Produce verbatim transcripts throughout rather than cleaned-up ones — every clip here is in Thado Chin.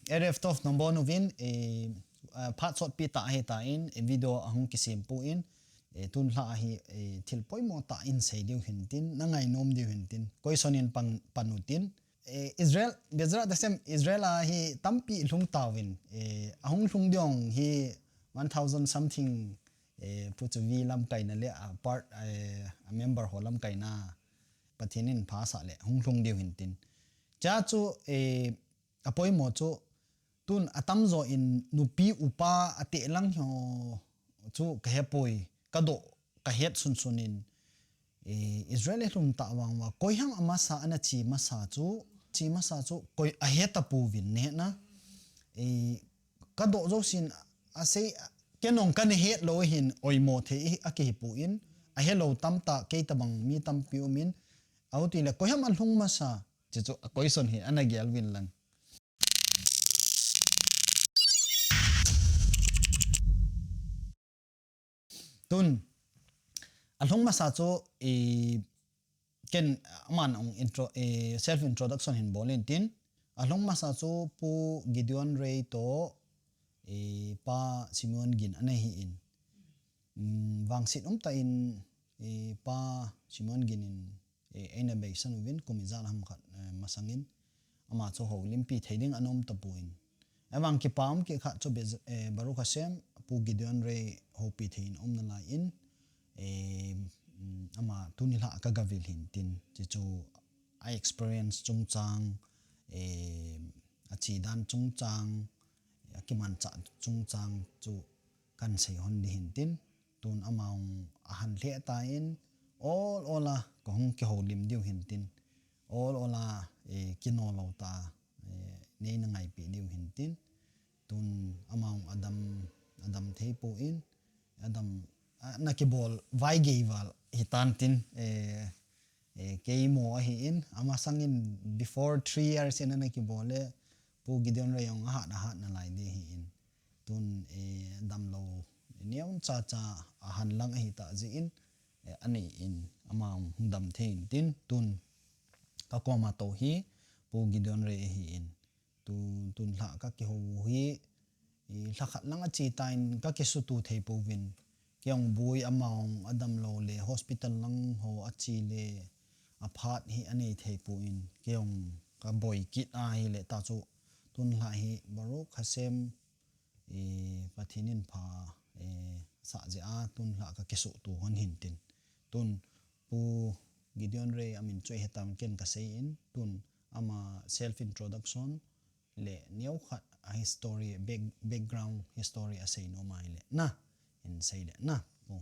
Erev Tov nabonchauvin, eh, ah, phat sotpi tah ahitan, eh, video ahung kisem poi, eh, tun lha hi, eh, thil poimo tah in sei diu hintin, na ngainom diu hintin, koisonin pan, pan utin, eh, Israel, Bezrat Hashem, Israel a hi tampi lhung tauvin, eh, ahung lhung diu hi one thousand something, eh, Pu Chuvi lamkaina le a part, eh, a member ho lamkaina Pathen in pha asah le hung lhung diu hintin. Chua chu, eh, apoimo chu tun atamjo in nupi upa ateh lang ho chu kahepoi, kadoh, kahet sunsun in, eh, Israel i lhum tah vang uva, koiham amasa ana chi masa chu, chi masa chu, koi ahe tapouvin neh na. Eh, kadoh jousen asei, kei nong kana het lou hin oimo thei i, akihi poi, ahe lou tamtah, kei tabang mi tampi umin, ahi tile koiham alhung masa, chuchu a koison hi ana gel uvin lang. Tun, alhung masa chu, i, ken, aman ong intro, i, self introduction hin bol intin. Alhung masa chu Pu Gideon Rei toh, i, Pa Simeon Gin ana hi in. Mm, vangset umtah in, i, Pa Simeon Gin in, eh, eina beisan uvin, kum ijat ham khat, eh, masangin, ama chu houlimpi thei ding ana um tapon. Ahivang kipa um kit khat chu Bez-, eh, Baruch Hashem, Pu Gideon Rei houpi thei in aum nalai in, eh, mm, ama tuni lha ka gavil hintin, chuchu a experience chungchang, eh, achidan chungchang, akimanchah chungchang chu kan sei hon ding hintin, tun ama ong ahan lheh tan, ol ol a kahung kihoulim diu hintin, ol ol a, eh, kino lou tah, eh, neina ngaipi diu hintin, tun ama ong adam, adam thei pon, adam, a, na kibol vai gei val hitan tin, eh, eh, keimo ahi in, amasangin before three years in ana kibol le, Pu Gideon Rei ong ahat, ahat nalai ding ahi in. Tun, eh, damlou, neon chacha ahan lang ahitah jeh in, eh, anei in, ama ong hung dam thei intin, tun, ka koma tou hi, Pu Gideon Rei ahi in. Tu, tun lha ka kihou u hi, i, lha khat lang achi tan ka kisutu thei pouvin. Kei ong boi ama ong adam lou le, hospital lang ho achi le, aphat hi anei thei pon. Kei ong ka boi kit ahile ta chu, tun lha hi Baruch Hashem, i, Pathen in pha, i, sah jeh a, tun lha ka kisutu hon hintin. Tun Pu Gideon Rei amin chu i hetan ken ka sei in, tun ama self introduction, le neokhat a history, back-, background history asei nom ahile. Na, in sei le, na, Pu.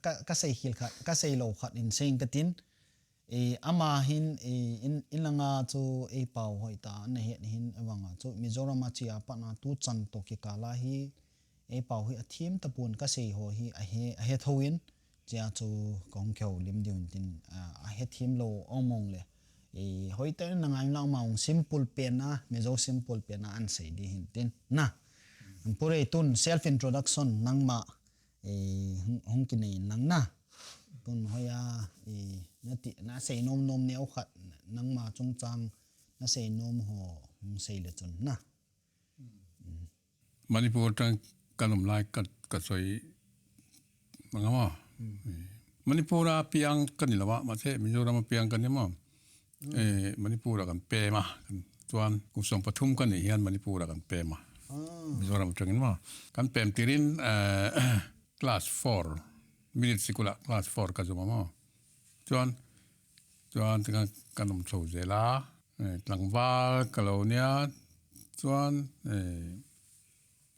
Ka, ka sei khel khat, ka sei lou khat in sei ing katin. E, ama hin, e, in, in langa chu eipao hoitah ana het hin avanga chu Mizoram a chia pat na tuchan toh kikal a hi, eipao hi athem tapon ka sei ho hi ahe, ahe thou in, Chia chu kahung kihoulim diu hintin, a, ahethem lou ong mong le. I, hoitah in na ngai lang ma ong simple pen a, Mizo simple pen a ana sei ding hintin. Na. Pu Rei tun self introduction nangma, i, hung, hung kinei in lang na. Tun hoiya, i, nati, nasei nom nom neokhat nangma chungchang nasei nom ho hung sei le chun na. Manipur tang kan um lai ka, ka soi manga ma. Manipur a piang kan ni lou a, ma se Mizoram a piang kan ni ma. Eh, Manipur a kan pem a, kan tuan kum som pathum kan ni hian Manipur a kan pem a. Mizoram tang in ma. Kan pem tirin, eh, class four, middle school a class four ka jom a ma. Chuan, chuan kan, kan um chho zel a, eh, tlangval ka lo nia, chuan, eh,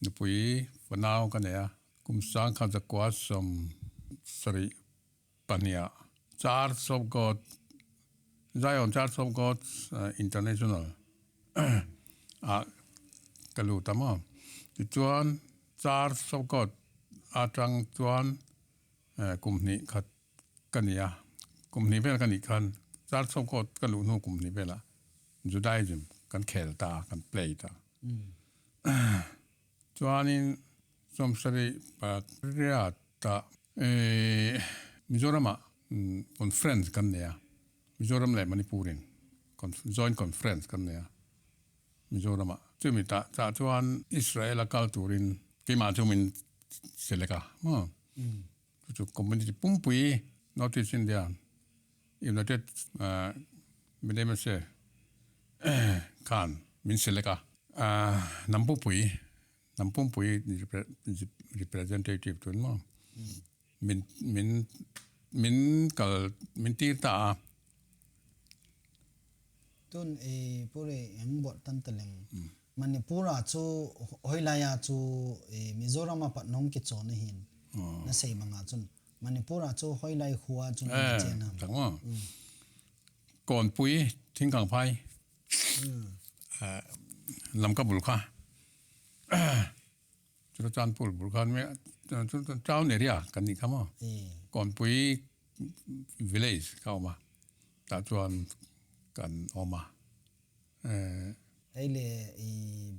nupui fanau ka nei a, kum sangkhat zakua sawmsarih pahnih a, Church of God, Zion Church of God, eh, International a ka lut a maw. Tichuan, Church of God atang chuan, eh, kum hnih khat ka ni a, kum hnih vel ka nih khan, Church of God ka luh hnu kum hnih vel a, Judaism kan khel ta, kan play ta. Chuanin, sawmsarih pariat a, eh, Mizoram a, mm, conference kan nei a, Mizoram leh Manipur in conf-, joint conference kan nei a. Mizoram a. Chumi ta, ta chuan Israel a kal turin keima chu min select a. Hmm. Chu, chu community pumpui North East India. United, uh, Minimese, khan min select a. Uh, nam pumpui, nam pumpui repre-, representative tun maw. Hmm. Min, min, min kal, min tir ta a. Tun, eh, pure eng bot tan ta leng. Hmm. Manipur a chu, hoilai a chu, eh, Mizoram a pat nong kichon ahin. Oh. Na sei banga chun. Manipur a chu hoilai khua chu nong kichen ham. Tang maw. Hmm. Konpui, Thingkangphai. Hmm. Eh, Lamka bul kha. Churachandpur bul khan mi, chu, chu, town area kan ni kha maw. Eh. Konpui village ka awm a. Ta chuan kan awm a. Eh. Ei le, i,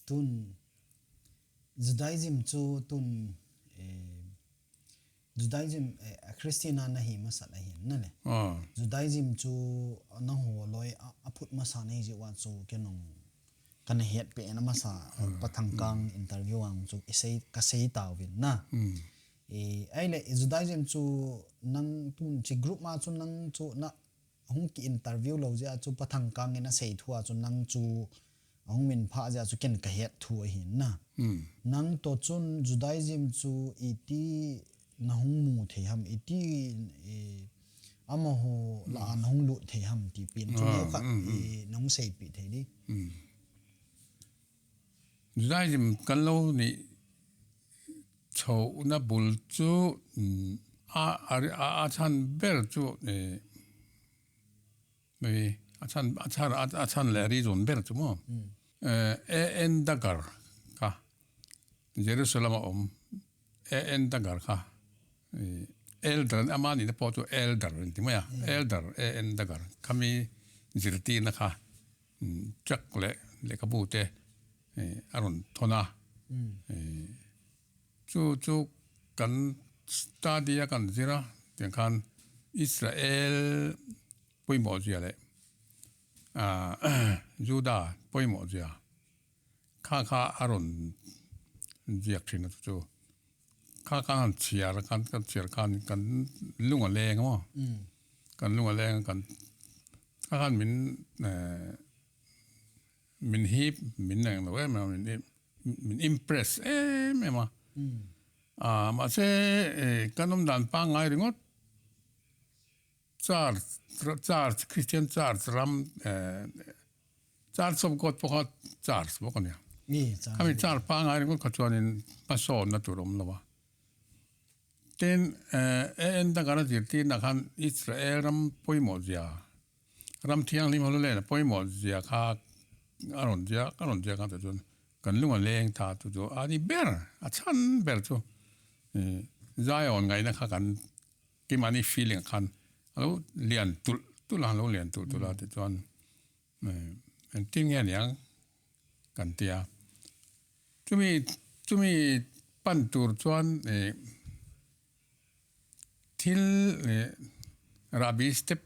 tun Judaism chu tun, eh, Judaism, eh, a Christian a na hi masat ahin na le. Ah. Judaism chu na ho loi a, a phut masa na hi jiwa chu ke nong kana het pe na masa, eh, Pathangkang interview ang chu i sei, ka sei tauvin na. Hmm. Eh, ei le, i Judaism chu nang tun chi group ma chu nang chu na hung ki interview lo jia chu Pathangkang in a sei thu a chu nang chu a hung min pha jia chu ken ka het thu ahin na. Hmm. Nang to chun Judaism chu iti na hung mu thei ham, iti, eh, amaho la a na hung lut thei ham ti pin chu neu khat, hmm, hmm, eh, na hung sei pi thei di. Hmm. Judaism kan lo ni chho na bul chu, mm, a, a, a, a chhan ber chu, eh, maybe a chhan, a chhan, a, a chhan le a reason ber chu maw. Mm. Eh, A N Dagar kha. Jerusalem a awm A N Dagar kha. Eh, elder, amani na pawh chu elder in ti mai a. Mm. Elder A N Dagar. Khami zirtirna kha. Mm, chak le, lehkhabu te, eh, a rawn thawn a. Mm. Eh, chu, chu kan study a kan zir a, tiang khan Israel pawimawh zia leh, ah, Juda pawimawh zia kha kha a rawn ziak ṭhin a chu chu. Kha khan chhiar khan, kan chhiar khan kan lung a leng a maw. Mm. Kan lung a leng kan, kha khan min, eh, min hip, min neng lo em em, min, min impress em em a. Mm. Ah, mahse, eh, kan awm dan pangngai ringawt. Church, church, Christian church ram, eh, Church of God pawh kha church bawk a nia. Ni, church. Khami church pangngai ringawt kha chuanin hmasawnna tur awm lo a. Tin, eh, A N Dagar a zirtirna khan Israel ram pawimawh zia, ram thianghlim Holy Land a pawimawh zia kha a rawn ziak, a rawn ziak a, chuan kan lung a leng ta chu chu a ni ber, a chhan ber chu. Eh, Zion ngaihna kha kan keimahni feeling khan a lo lian tulh tulh a, lo lian tulh tulh a, mm, tichuan, eh, engtin nge niang kan tia. Chumi, chumi pan tur chuan, eh, thil, eh, rahbi step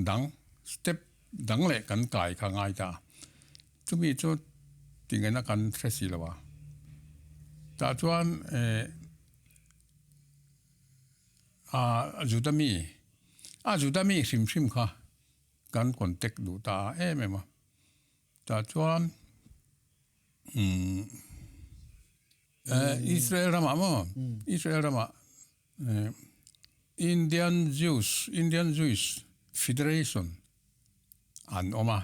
dang, step dang leh kan kai kha ngai ta. Chumi chu tingaina kan hre si lo a. Tah chuan, eh, a, Juda mi, a, Juda mi hrim hrim kha kan contact duh ta em em a. Tah chuan, um, eh, mm, Israel ramah maw? Mm. Israel ramah, eh, Indian Jews, Indian Jewish Federation an awm a.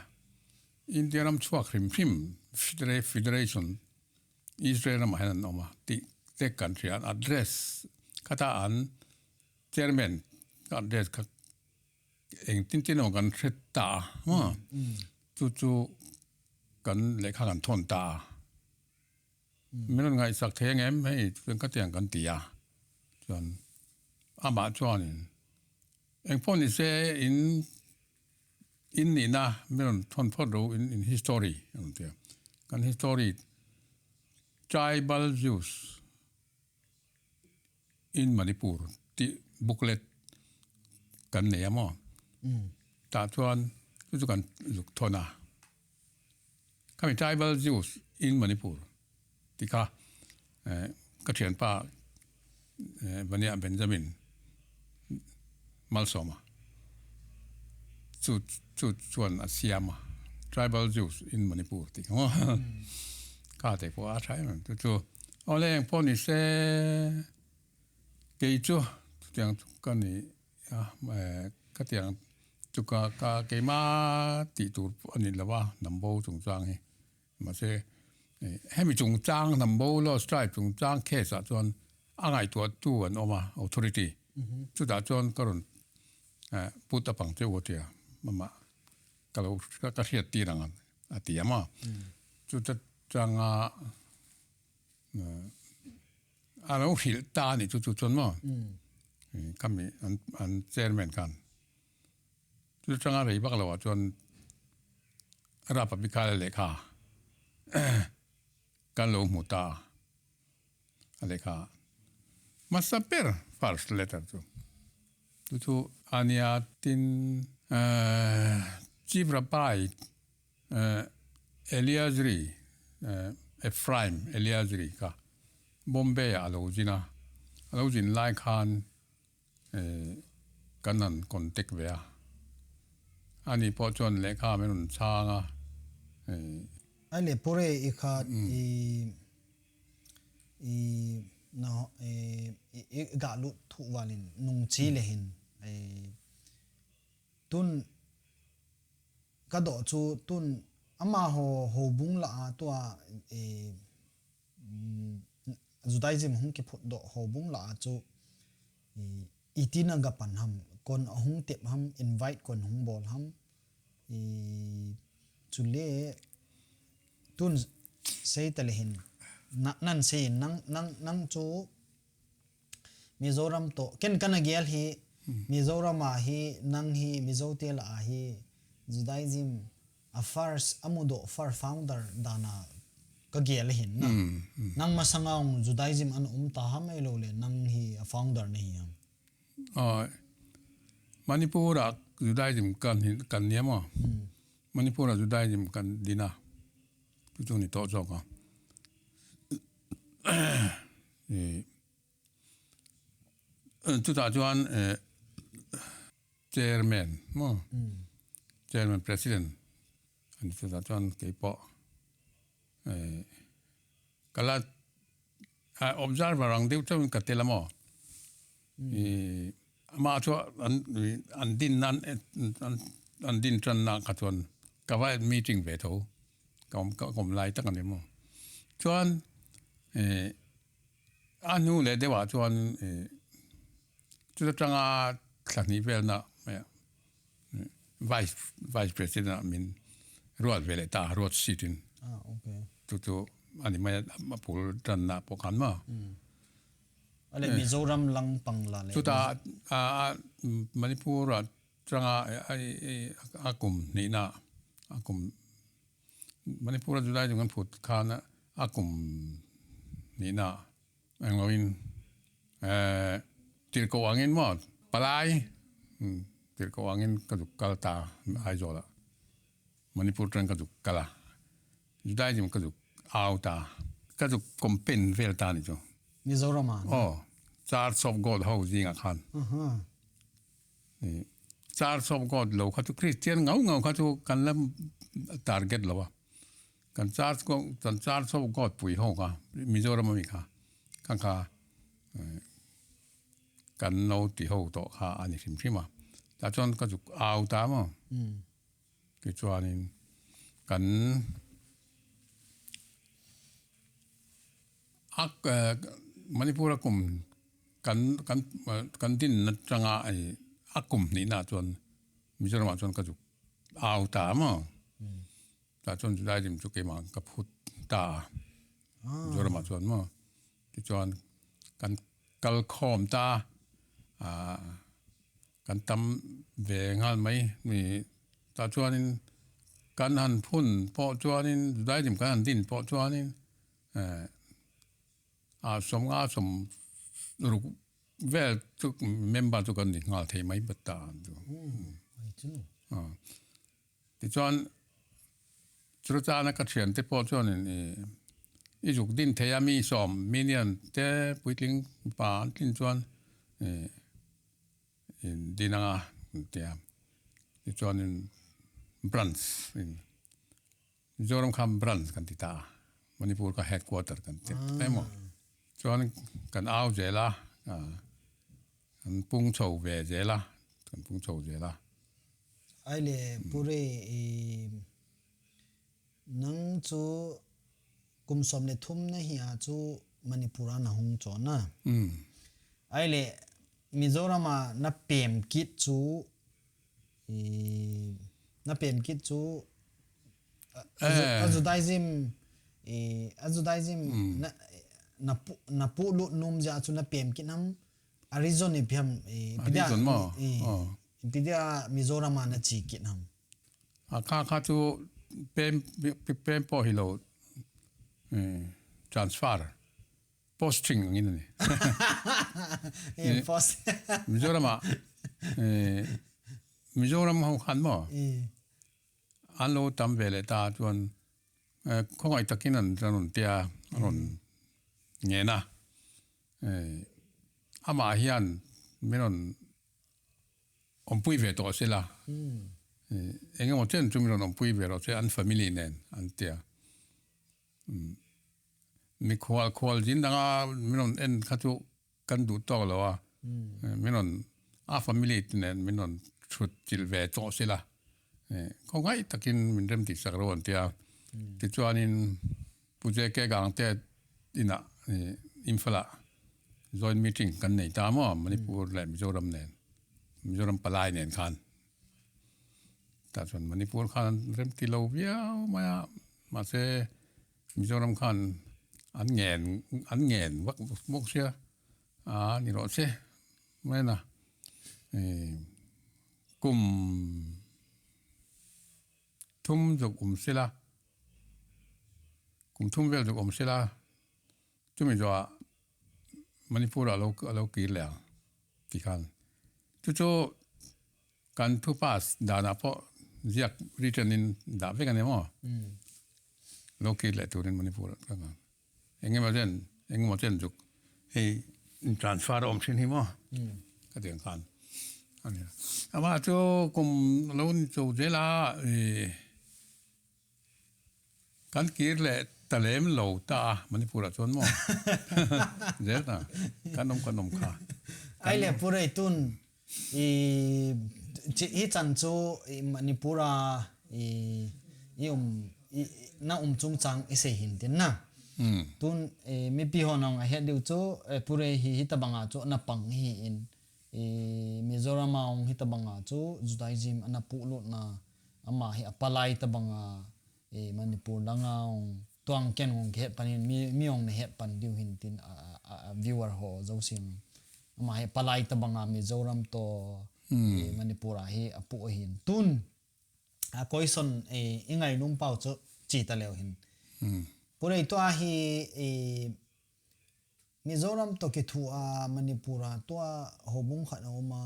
India ram chhuak hrim hrim federa-, federation Israel ramah hian an awm a. Tih te kan hria, address khata an chairman address kha engtin tin awm kan hre ta a, maw? Mm, mm. Chu chu kan lehkha kan thawn ta a. Mm. Min rawn ngaihsak thei angem hei, chu ka tiang kan ti a. Chuan amah chuanin, engpawh ni se in, in nihna min rawn thawn phawt ro in, in history, a rawn ti a. Kan history, tribal Jews, in Manipur tih booklet kan nei a maw? Mm. Tah chuan chu chu kan zuk thawn a. Kami tribal Jews in Manipur. Ti kha, eh, ka thianpa, eh, Vania Benjamin Malsawma. Chu, chu chuan a siama. Tribal Jews in Manipur ti. Ka te po a thai man. Tu chu. Ole po ni se kei chu. Tiang chu ka ni, ah, eh, ka tiang chu ka, ka keima ti tur ani lova. Nambo chungchang hi. Mase, eh, hemi chungchang Nambo Lost Tribe chungchang case a chuan a ngaihtuahtu an awm a, authority. Chutah chuan ka rawn, eh, put a pang che u a tia. Mama, ka lo, ka, ka hriat tir ang a, a ti ama. Chuta changa, eh, a lo hrilh ta ni chu, chu chuan maw. Eh, kami an, an chairman khan. Chu changa rei bak lo a chuan Rapa Bikal lehkha kan lo hmu ta. A lehkha masa ber first letter chu. Chu chu ania tin, eh, Chief Rabbi, eh, Eliazri, eh, Ephraim Eliazri kha Bombay a lo zin a. A lo zin lai khan eh, kan han contact ve a. Ani pawh chuan lehkha min rawn chhang a. Eh, a le pore i kha i, i, na, eh, i, i ga lut thu valin nung chi le hin, eh, tun ka dawh chu tun amaho hobung la a tua, eh, mm, Judaism hung kiphut dawh hobung la a chu, i, i tina ga pan ham, kon a hung tep ham, invite kon hung bol ham, i, chule tun sei ta le hin, na, nan sei nang, nang, nang chu Mizoram to, ken kana gel hi, Mizoram a hi, nang hi, Mizo te la a hi, Judaism a first, a mudo first founder dana ka gel hin na. Nang masanga ung Judaism an um ta ham ei lo le, nang hi a founder na hi ham. Ah, Manipur a Judaism kan hi, kan niam a. Manipur a Judaism kan dina. Tu tu ni to chok a. Eh, Eh, chutah chuan, eh, chairman, maw? Chairman, president. Ani chutah chuan kei pawh, eh, ka la, ah, observer ang deuh chauhin ka tel a maw? I, ama chu an, an din nan, an, an din ṭanna kha chuan ka va meeting ve tho. Ka awm, ka awm lai tak a ni maw? Chuan, eh, A hnu leh deuhah chuan, eh, chuta tanga thla hnih velna, eh, Vice, Vice President a min ruat ve leh ta, ruat sit in. Ah, okay. Chu chu a ni mai a, a pul ṭanna pawh khan maw. A le Mizoram lang pang la le. Chuta, a, a, Manipur a tanga, a, a, a, a kum hnihna, a kum Manipur a Judaism kan phut khan a kum hnihna englo in, eh, tirhkoh angin maw, palai, hmm, tirhkoh angin ka zuk kal ta Aizawl a. Manipur ṭan ka zuk kal a. Judaism ka zuk au ta. Ka zuk compare vel ta ni chu. Mizoram a, no? Oh, Church of God ho zing a khan. Aha. Eh, Church of God lo kha chu Christian ngau ngau kha chu kan la target lo a. Kan Church ko, kan Church of God pui ho kha, Mizoram a mi kha. Kan kha, eh, kan lo ti ho tawh kha a ni hrim hrim a. Tah chuan ka zuk au ta maw. Hmm. Tichuanin kan a, eh, Manipur a kum kan, kan, eh, kan din na changa, eh, a kum hnihna chuan Mizoram ah chuan ka zuk au ta maw. Hmm. Tah chuan Judaism chu keimah ka phut ta. Ah. Mizoram ah chuan maw. Tichuan kan kal khawm ta, ah, kan tam ve nghal mai ni. Tah chuanin kan han phun pawh chuanin, Judaism kan han din pawh chuanin, eh, a sawmnga sawmruk vel chu member chu kan ni nghal thei mai bat ta chu. Hmm, ai chu. Ah. Tichuan, Rucha na ka thian te po chuan in, i, i zuk din thei a mi sawm, mi nian te puitling pa an tlin chuan, i, in din anga, tia. Tichuan in branch, in Mizoram kha branch kan ti ta. Manipur kha headquarter kan ti. Ah. Emaw. Chuan kan au zel a, a, kan pung chho ve zel a, kan pung chho zel a. Ai le, Pure, i, nang chu kum sawm le thum na hi a chu Manipur a na hung chawn a. Mm. Ai le, Mizoram a na pem kit chu, i, na pem kit chu, a, a Ju-, Eh. a Judaism, i, a Judaism Mm. na, na pu-, na pulut nom zia chu na pem kit nam, a reason ipi ham, i, A ipi dia, reason maw? i, Oh. ipi dia Mizoram a na chi kit nam. A kha kha chu pem, pe-, pem po hi lo, eh, transfer. Posting ang ina ni. Eh, Eh, post. Mizoram a, eh, Mizoram ho khan maw. Eh. An lo tam ve le ta chuan, eh, khawngaih takin an, an rawn tia, an rawn Mm. ngen a. Eh, amah hian min rawn awmpui ve tawh sela. Mm. Eh, engemaw chen chu min rawn awmpui ve rawh se, an family nen, an tia. Mm. Mi khual, khual zin danga min rawn en kha chu kan duh tawk lo a. Mm. Eh, min rawn, a family te nen min rawn chhut chilh ve tawh sela. Eh, khawngaih takin min remtihsak rawh an tia. Mm. Tichuanin, Pu J K Gangte ina, eh, Imphal a joint meeting kan nei ta maw, Manipur Mm. leh Mizoram nen. Mizoram palai nen khan. Ta chuan Manipur khan remti lo viau mai a, mahse, Mizoram khan an ngen, an ngen vak bawk sia. A, ni rawh se. Mai na. Eh, kum thum zuk um sela. Kum thum vel zuk um sela. Chumi zawh a Manipur a lo, a lo kir leh ang ti khan. Chu chu kan thu pass dan a pawh ziak written in dah vek a ni maw? Mm. Lo kir leh turin Manipur a ka khan. Engemaw chen, engemaw chen zuk. Hei, in transfer awm ṭhin hi maw? Mm. Ka ti ang khan. A nia. Ama chu kum lo ni chu zel a, eh, kan kir leh ta lem lo ta a, Manipur ah chuan maw? Zel ta, kan awm, kan awm kha. Ai le, Pu Rei, tun, i, chi, hi chan chu, i, Manipur a, i, i um, i, i, na um chungchang i sei hin tin na. Hmm. Tun, i, mipi hon a het diu chu, e, Pu Rei hi, hi tabang a chu na pang hi in, i, Mizoram a hung hi tabang a chu Judaism ana puhlut na, ama hi a palai tabang a, i, Manipur dang a hung tuang ken hung het pan in mi, mi hung na het pan diu hin tin a, a, a, a viewer ho zo sin. Ama hi palai tabang a Mizoram to, Hmm. i, Manipur a hi a puh hin. Tun, a question, i, i ngainom pau chu chi ta leu hin. Hmm. Pu Rei, tua hi, i, Mizoram to kithu a Manipur a tua houbung khat a um a,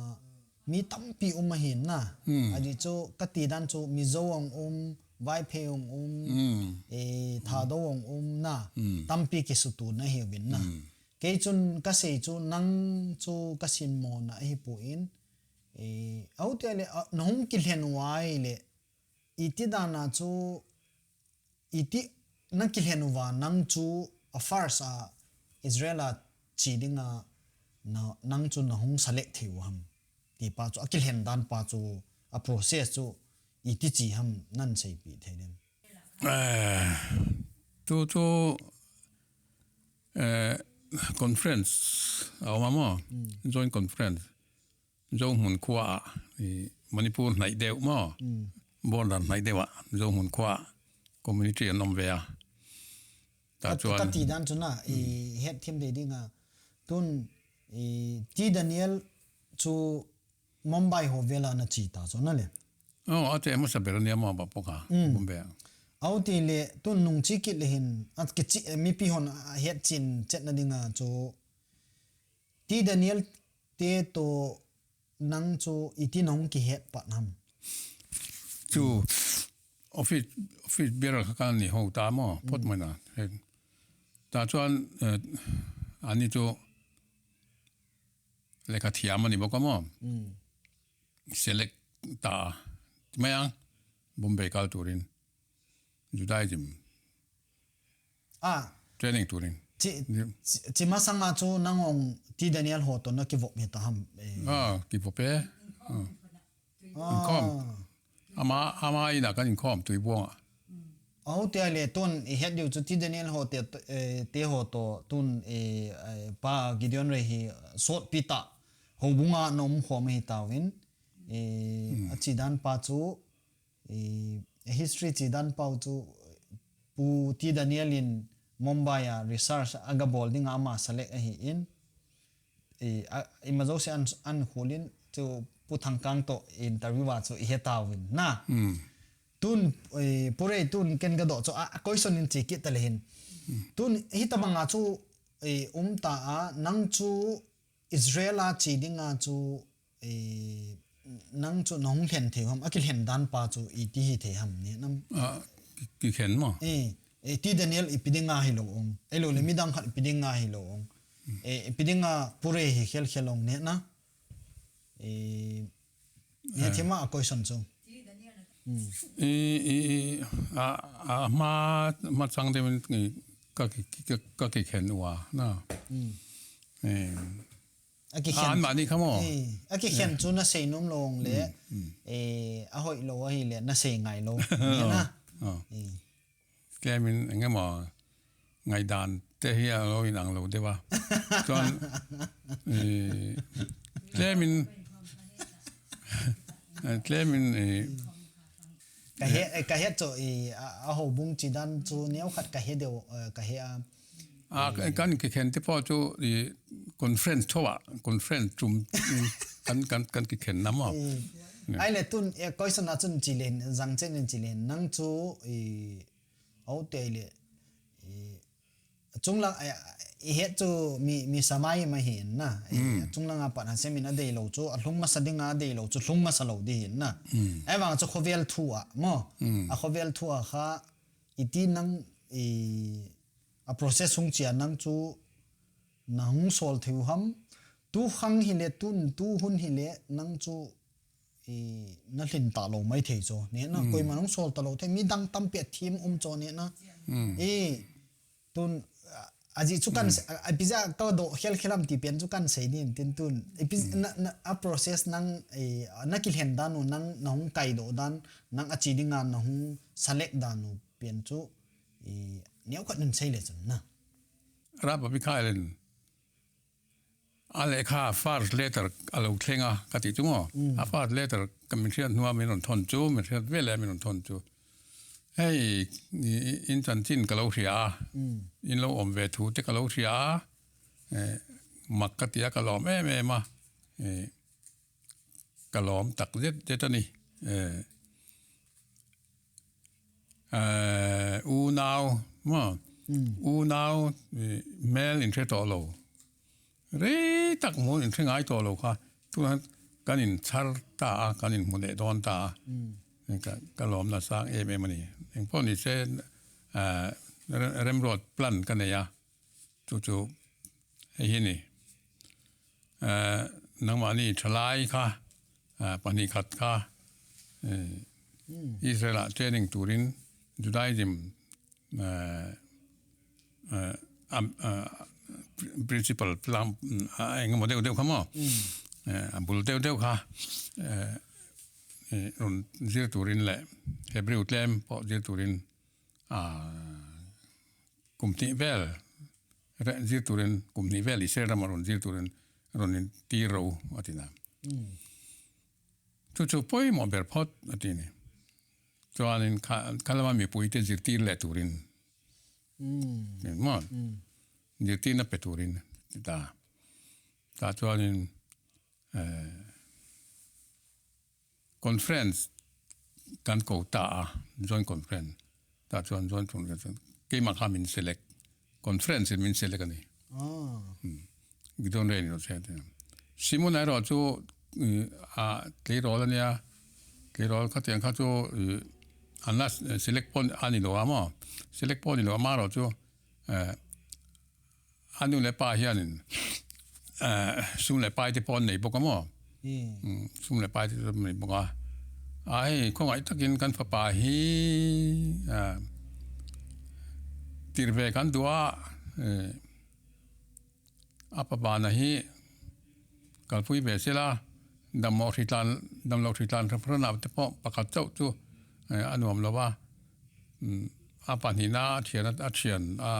mi tampi um a hin na. Hmm. A di chu ka ti dan chu Mizo ang um, Vaiphei ang um, Hmm. e, Thado ang um na. Hmm. Tampi kisutu na hi vin na. Hmm. Kei chun ka sei chu nang chu ka sin mo na hi pu in. E, au te le, a, na hung kilhen uai le, i ti dan a chu iti na kilhen uva nang chu a first a Israel a chi dinga na, nang chu na hung select thei u ham? Ti pa chu a kilhen dan pa chu a process chu iti chi ham nan sei pi thei dem? Eh, tu chu, eh, conference a awm a maw? Mm. Joint conference. Zohmun khua a, i, Manipur hnaih deuh maw? Mm. Border hnaih deuh a, Zohmun khua a, community an awm ve a. Ta ka, chuan ka ti dan chu na, i, Mm. het thim dei ding a. Tun, i, T Daniel chu Mumbai ho vel a na chi ta chu na le. Oh, a te masa ber a nia maw ba poka, Mm. Bombay a. Au ti le, tun nung chi kit le hin, a kichi, mipi hon a het chin chet na ding a chu, T Daniel te to nang chu iti nong kihet pat ham? Chu, office, office bearer kha kan ni ho ta mo, pot mo na. He. Ta chuan, eh, ani chu lekha thiam ani bawk a maw? Select ta. Ti mai ang, Bombay kal turin. Judaism. Ah, training turin. Chi, chi, chi masanga chu nang ong T Daniel ho to na kivop hi ta ham, eh. Ah, kivop e. Ah. Inkhawm. Ama, ama ina kan inkhawm tui buanga. Aho te le tun i het diu chu T Daniel ho te, eh, te ho to tun, eh, eh, pa Gideon Rei hi sawtpi ta. Houbunga na um khawm hi tawin. Eh, a chi dan pa chu, eh, history chi dan pau chu Pu T Daniel in Mumbai a research a ga bawl dinga ama select ahi in, i, a, ima zo se an, an khulin chu Pu Thangkang to interview a chu i he tawin na. Tun, i, Pu Rei tun ken ga do chu a, a question in chi kit ta le hin. Tun hi ta banga chu, i, um ta a nang chu Israel a chi dinga chu, i, nang chu nong hlen thei ham, a ki hlen dan pa chu i ti hi thei ham ni nam. A, ki, ki hlen mo. I, i ti Daniel i pi dinga hi lo ong. Ei lo le midang khat i pi dinga hi lo ong. E, i pi dinga Pu Rei hi khel khel ong ne na. E, ne thima a question chu. I, i, i, a, a, ma, ma chang de min, i, ka ki, ki, ka, ka ki hlen ua, na. E, a ki hlen. An ma ni kha mo. E, a ki hlen chu na sei nom lo ong le. E, a hoi lo ahi le, na sei ngai lo. Ne na. E. Tlemin engemaw ngaidan te hi a lo inang lo deuh a. Chuan, eh, tlemin, eh, tlemin, eh, ka he, eh, ka he chu, eh, a, a houbung chi dan chu neu khat ka he deuh, eh, ka he a. A, eh, kan kikhen te pawh chu, eh, conference tho a, conference tum, eh, kan, kan, kan kikhen na maw. Eh, ai le tun, eh, question a chun chi len, zang chen in chi len, nang chu, eh, Aw te le, eh, chunglang, eh, i het chu mi, mi samai ma hin na. Eh, chunglang a pat Hashem in a dei lo chu, a hlung masa ding a dei lo chu, hlung masa lo di hin na. Ai vang chu khovel thu a, mo. A khovel thu a kha, i ti nang, i, a process hung chia nang chu, na hung sol theu ham. Tu khang hi le, tun, tu hun hi le, nang chu, i, na hlin ta lo mai thei chu, ne na, koima nung sol ta lo thei, mi dang tampi a thim um chu, ne na. I, tun, a, a ji chu kan se-, a, a pi ja ka do khel khel am ti pen chu kan sei din tin tun. I pi, na, na, a process nang, i, na ki hlen dan u, nang, na hung kai do dan, nang a chi ding a, na hung select dan u pen chu, i, neu khat nun sei le chun na. Rap a pi khai len. A lekha first letter a lo thleng a, ka ti chu maw. A first letter ka min hriat hnuah min rawn thawn chu, min hriat veleh min rawn thawn chu. Hei, i, i, in chanchin ka lo hria a. In lo awm ve thu te ka lo hria a. Eh, mak ka tia ka lawm em em a. Eh, ka lawm tak zet zet a ni. Eh, eh, unau, maw. Unau, eh, hmel in hre tawh lo. Rei tak mun in hre ngai tawh lo kha. Tuna kan in chhar ta a, kan in hmu leh dawn ta a. Ka, ka lawmna sang em em a ni. Engpawh ni se, eh, Rem-, Remruat plan ka nei a. Chu chu, hei hi ni. Eh, nangmahni thalai kha, eh, pahnih khat kha, eh, Israel-ah training turin Judaism, eh, eh, am, eh, pri-, principle plan, mm, a engemaw deuh deuh kha maw. Eh, a bul deuh deuh kha, eh, eh, rawn zir turin leh Hebrew tlem pawh zir turin, ah, kum hnih vel, re-, zir turin, kum hnih vel Israel rama rawn zir turin, rawn in tir ro, a ti na. Chu chu pawimawh ber phawt, a ti ni. Chuanin kha, khalama mipuite zirtir leh turin. Maw? Zirtirna pe turin, ti ta. Ta chuanin, eh, conference kan ko ta a, joint conference. Ta chuan joint conference. Keimah kha min select. Conference in min select a ni. Ah. Hmm. Gideon Rei ni lo se te. Simon Airo chu, eh, a, tleirawl a nia. Tleirawl khatiang kha chu, eh, Ana select pon anei lou a mo. Select pon anei lou a mo chu. Eh, anu le pa hian in, eh, sum le pai te pon nei bawk a maw? Hmm. Hmm, sum le pai te pon nei bawk a. A hei, khawngaih takin kan fapa hi, eh, tir ve kan duh a, eh, a pa bana hi kalpui ve sela, damlo hritlan, damlo hritlan hran hran a te pawh pakhat chauh chu, eh, a nuam lo a. Hmm, a pahnihna a thian, a thian, a,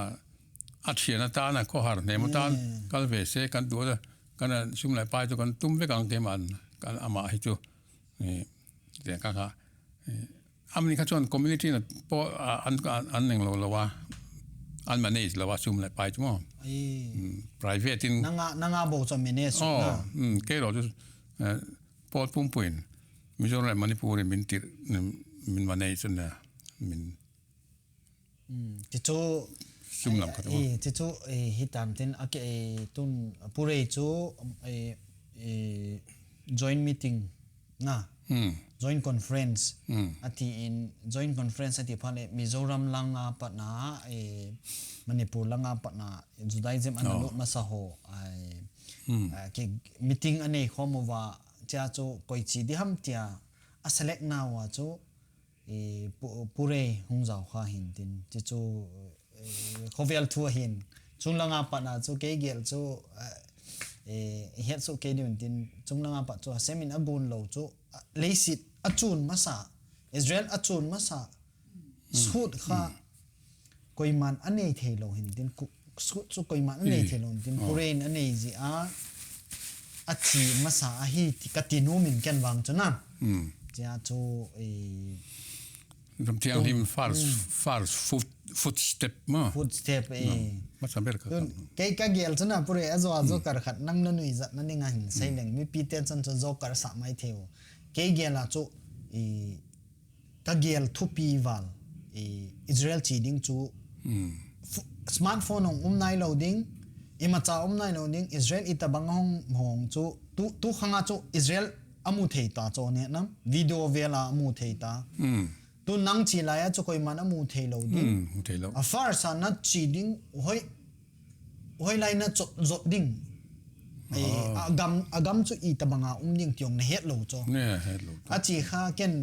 a thian atan a khawhar hnem atan, hmm, kal ve se kan duh a, kan a sum le pai chu kan tum vek ang keiman, kan amah hi chu. Eh, te ka kha, eh, amani kha chuan community na po, a, an, an, an neng lo lo a, an manage lo a sum le pai chu maw. Ai. Hmm, private in. Nanga, nanga bo chu manage, oh, na. Hmm, kei lo chu, eh, pot pumpuin. Mizoram le Manipur in min tir, min manage na, min. Hmm, ti chu, sum lam khat, eh, ti chu, eh, hi tam tin, a ke, eh, tun, Purei chu, eh, eh, joint meeting na, hmm, joint conference, hmm, a ti in, joint conference a ti phat le, Mizoram langa patna, eh, Manipur langa patna, Judaism ana, oh, lut masa ho, ai, hmm, ah, ke meeting a nei khawm uva, tia chu koi chi di ham tia, a select na uva chu, eh, Pu-, Purei hung zau kha hin tin, ti chu, eh, khovel thu a hin. Chung langa patna chu kei gel chu, eh, eh, het su kei diun tin, chung langa pat chu Hashem in a gun lo chu, ah, leiset a chun masa, Israel a chun masa, hmm, sut kha, hmm, koiman a nei thei lo hin tin, ku-, sut chu koiman a nei, hmm, thei lo hin tin, oh, Purei in a nei zi a, a chi masa a hi ti ka ti nu min ken vang chu na. Hmm. Tia chu, eh, Ram thianghlim, hmm, first, hmm, first foot, footstep ma. Footstep, eh. Hmm. Masa ber ka. Tun, kam. Kei ka gel chu na Purei a zo a zo, hmm, kar khat nang na nui zat na ning a hin sei, hmm, leng. Mipi te chan chu zo kar sa mai thei u. Kei gel a chu, eh, ka gel thupi val, eh, Israel chi ding chu, hmm, fu-, smartphone hong um nai lo ding, imacha um nai lo ding, Israel i tabang hong hong chu, tu, tu khanga chu Israel a mu thei ta chu ne nam, video vel a mu thei ta. Hmm. Tu nang chi lai a chu koiman a mu thei lo ding. Hmm, mu thei lo. A first a na chi ding, hoi, hoilai na chot zot ding. Eh, ah, a gam, a gam chu i tabanga um ding tiong na het lo chu. Ne, het lo chu. A chi kha ken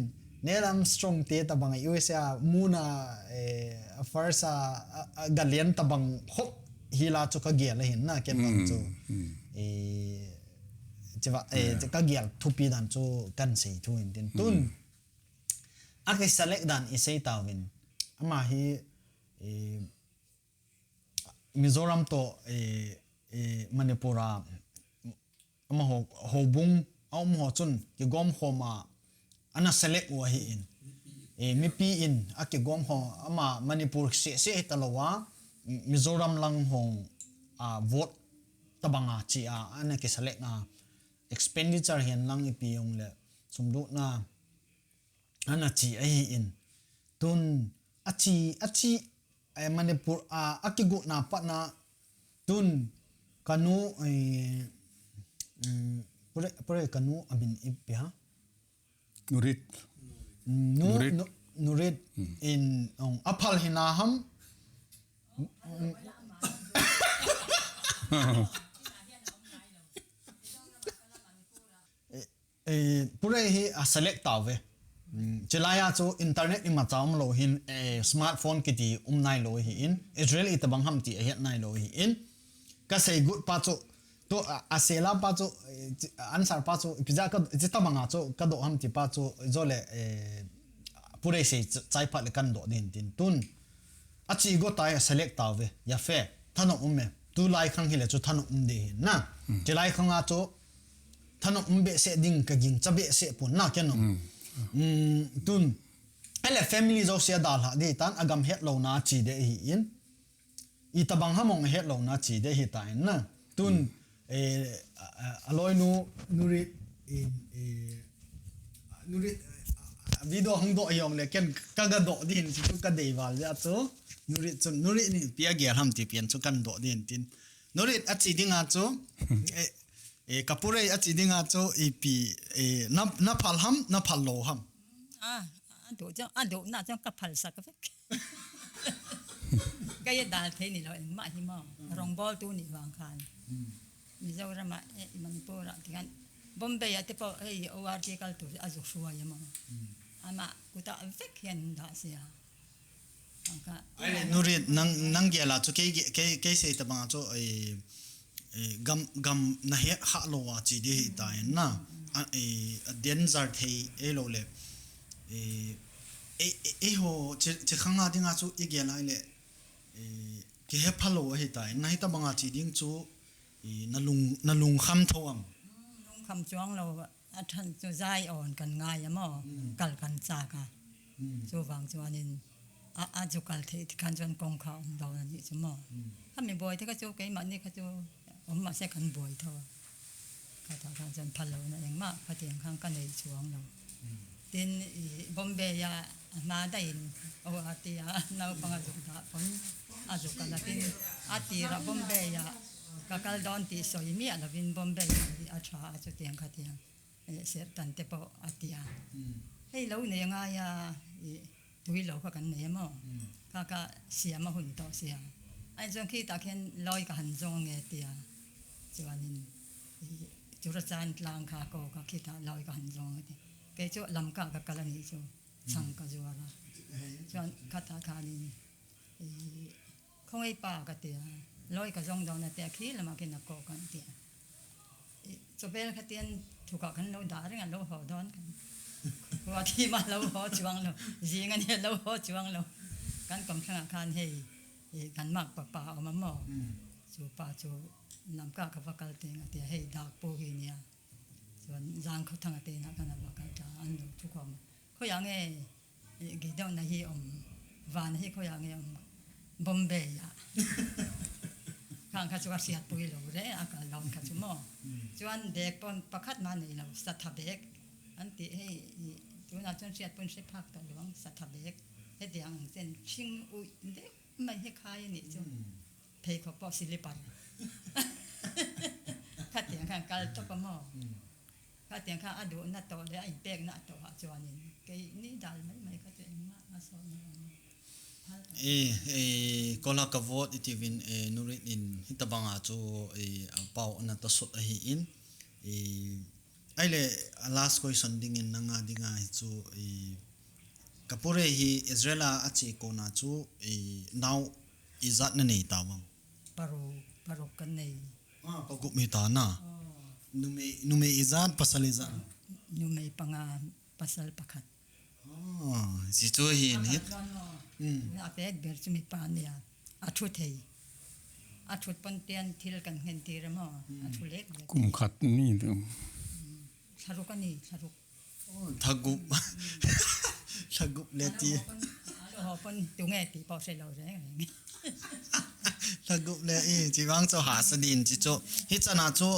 Neil Armstrong te tabang U S A muna, eh, a first a, a, a galian tabang hop hi la chu ka gel a hin na ken bang chu. Hmm, hmm. Eh, chiva, eh, yeah, ka gel thupi dan chu kan sei thu hin tin. Tun, hmm, a ke select dan i sei ta vin. Ama hi, eh, Mizoram to, eh, eh, Manipur a, amaho, houbung, a um ho chun, kigom khom a, ana select u ahi in. Eh, mipi in, a kigom khom, ama Manipur se, se hita lo a, Mizoram lang hong, a, vote tabang a chi a, ana ki select a, expenditure hian lang ipi ong le, sumdutna, ana chi ahi in. Tun a chi, a chi, eh, Manipur a, a kigutna patna tun kanu, eh, mm, pure, pure kanu amin ipi ha? Nurit. Mm, nu, Nurit. Nu, Nurit, mm, in, ong, aphal hina ham? Mm. Eh, eh, Purei hi a select tau ve. Mm, chilai a chu internet imacha um lo hin, eh, smartphone kiti um nai lo hi in, Israel i tabang ham ti a hiat nai lo hi in. Ka sei gut pa chu, tu a, a sela pa chu, eh, chi-, answer pa chu, ipi ja ka, chi tabang a chu, ka do ham ti pa chu, zo le, eh, Purei sei ch-, chai phat le kan do din tin tun. A chi go tai a select tau ve, ya fe, thano um me. Tu lai khang hi le chu thano um de hin na. Hmm. Chilai khang a chu, thano um behseh ding ka ging cha behseh pun na ken nong. Hmm. Hmm, tun. Ele family zo sia dal ha di tan agam het lo na chi de hi in. I tabang hamong het lo na chi de hi ta in na. Tun, hmm, eh, a, a, a loi nu, Nuri, in, eh, Nuri, a, a, video hong do yong le ken ka ga do di hin chu ka dei val ya chu. Nuri chun, Nuri ni pia gel ham ti pian chu kan do di hin tin. Nuri a chi ding a chu, eh, Eh, ka Purei a chi ding a chu ipi, eh, na, na phal ham, na phal lo ham. Ah, Adu chang, adu na chang ka phalsak vek. Ka ye dal thei ni lo, engmah hi mo. Rongbol tu ni vang khan. Mizoram a, eh, Manipur a, ti khan. Bombay a te po, eh, O R T kal tu, a zu suai mo. Ama, kuta vek hian da sia. Ang ka. Ai le, Nurit, nang, nang gel a chu kei, kei, kei sei ta bang a chu, eh, eh, gam, gam na he ha lo a chi di hi ta en na. A, eh, a den zar thei e lo le. Eh, eh, eh, eh, ho, chi, chi khang a ding a chu i gel a le. Eh, ki he pha lo hi ta en na hi ta bang a chi ding chu, eh, na lung, na lung kham tho am. Lung kham chuang lo. A than chu Zion kan ngai a maw, kal kan chak a. Chuvang chuanin a, a chu kal thei ti khan chuan kawngkha awm dawn a nih chu maw. Khami buai te kha chu keimahni kha chu awm mah se kan buai tho a. Khatah khan chuan phal lo na engmah khatiang khan ka nei chuang lo. Tin, i, Bombay a, a hma daihin, aw, a ti a, naupang a zuk dah pawn, a zuk a la tin, a tirah Bombay a ka kal dawn tih sawi miah lovin Bombay a ṭha a chutiang khatiang. Eh, Sertan te pawh a ti a. Hei lo nei a ngai a, i, tui lo kha kan nei a maw? Kha kha siam a hun tawh siam. Ai chuan khitah khian lawi ka han zawng ange tia. Chuanin, i, Churachandpur tlang kha ko kha khitah lawi ka han zawng ange ti. Kei chu Lamka ka kal a nih chu. Chhang ka zuar a. Chuan khatah khanin, i, Khawngei pa ka tia, lawi ka zawng dawn a tia, khi lama khi na ko kan tia. I, chawbel kha tian thuka kan lo dah ring a lo haw dawn kan. Khua khi ma lo haw chuang lo, zing a nia lo haw chuang lo. Kan kawm thlangah khan hei, i, kan mak pa pa a awm a maw? Chu pa chu Lamka ka va kal teng a tia, hei dak pu hi nia. Chuan Zangkhawthanga te inah kan a va kal ta, an lo thu khawm. Khawiah nge, eh, Gideon a hi awm, van a hi khawiah nge awm, Bombay ah. Khang kha chu a hriatpui lo re, a kal dawn kha chu maw. Chuan bag pawn pakhat mah nei lo, satha bag. An tih hei, i, tunah chuan hriatpuiin hre phak tawh lo ang, satha bag. Hetiang ang chen, thing ui deuh mai hi khai a nih chu. Pheikhawk pawh slipper. Khatiang khan kal tawp a maw? Khatiang khan a duhna tawh leh a inpekna tawh ah chuanin keini dal mai mai kha chu engmah a sawt na awm. E, e, kola ka vote i tivin, e, Nurit in hitabanga chu, e, a pau na ta sawt ahi in, e, Ahile, a last question dingin nanga dinga hi chu, i, ka pure hi Israel a a che kona chu, i, nau ijat na nei ta vang? Paruk, paruk kan nei. Ah, pagup hi ta na. Oh. Numei, numei ijat, pasal ijat? Numei panga, pasal pakhat. Ah, si chu hin hi. Pakhat chuan maw, mm, a pek ber chu mipa nia. A thu thei. A thut pon tian thil kan nghen tir emaw. A thu lek lek. Kum khat ni tu. Thlaruk a ni, thlaruk. Oh, thagup. Thagup le ti. A lo ho pon, a lo ho pon tu nge ti pawh hre lo reng reng. Thagup le i, chi vang chu hahsa din chi chu. Hi chana chu,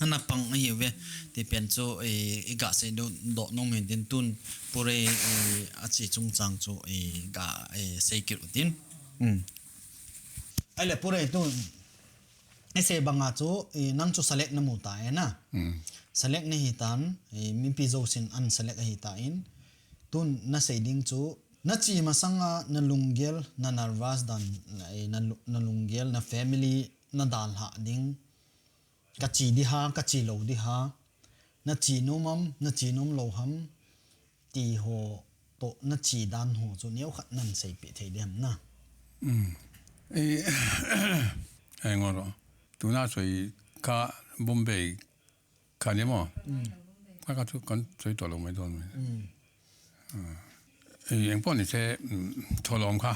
ana pang ahi ve. Ti pen chu, eh, i ga sei do, doh nom hin tin tun pure, eh, a chi chungchang chu, eh, ga, eh, sei kit u tin. Hmm. Ahile pure tun, i sei banga chu, eh, nang chu select na mu ta e na. Hmm. Select na hi tan, eh, mipi zousin an select ahi ta in. Tun na sei ding chu, na chi masanga na lunggel, na nervous dan, eh, na lu-, na lunggel, na family, na dalhah ding. Ka chi di ha, ka chi lo di ha, na chi nom am, na chi nom lo ham, ti ho toh na chi dan ho chu neo khat nan seipeh thei di ham na. Mm. I, engoro. Tuna soi ka Bombay ka ni mo. Mm. Ka ka chu kan soi to lo mai don mai. Mm. Ah, eh, engpawh ni se, mm, thawlawm kha,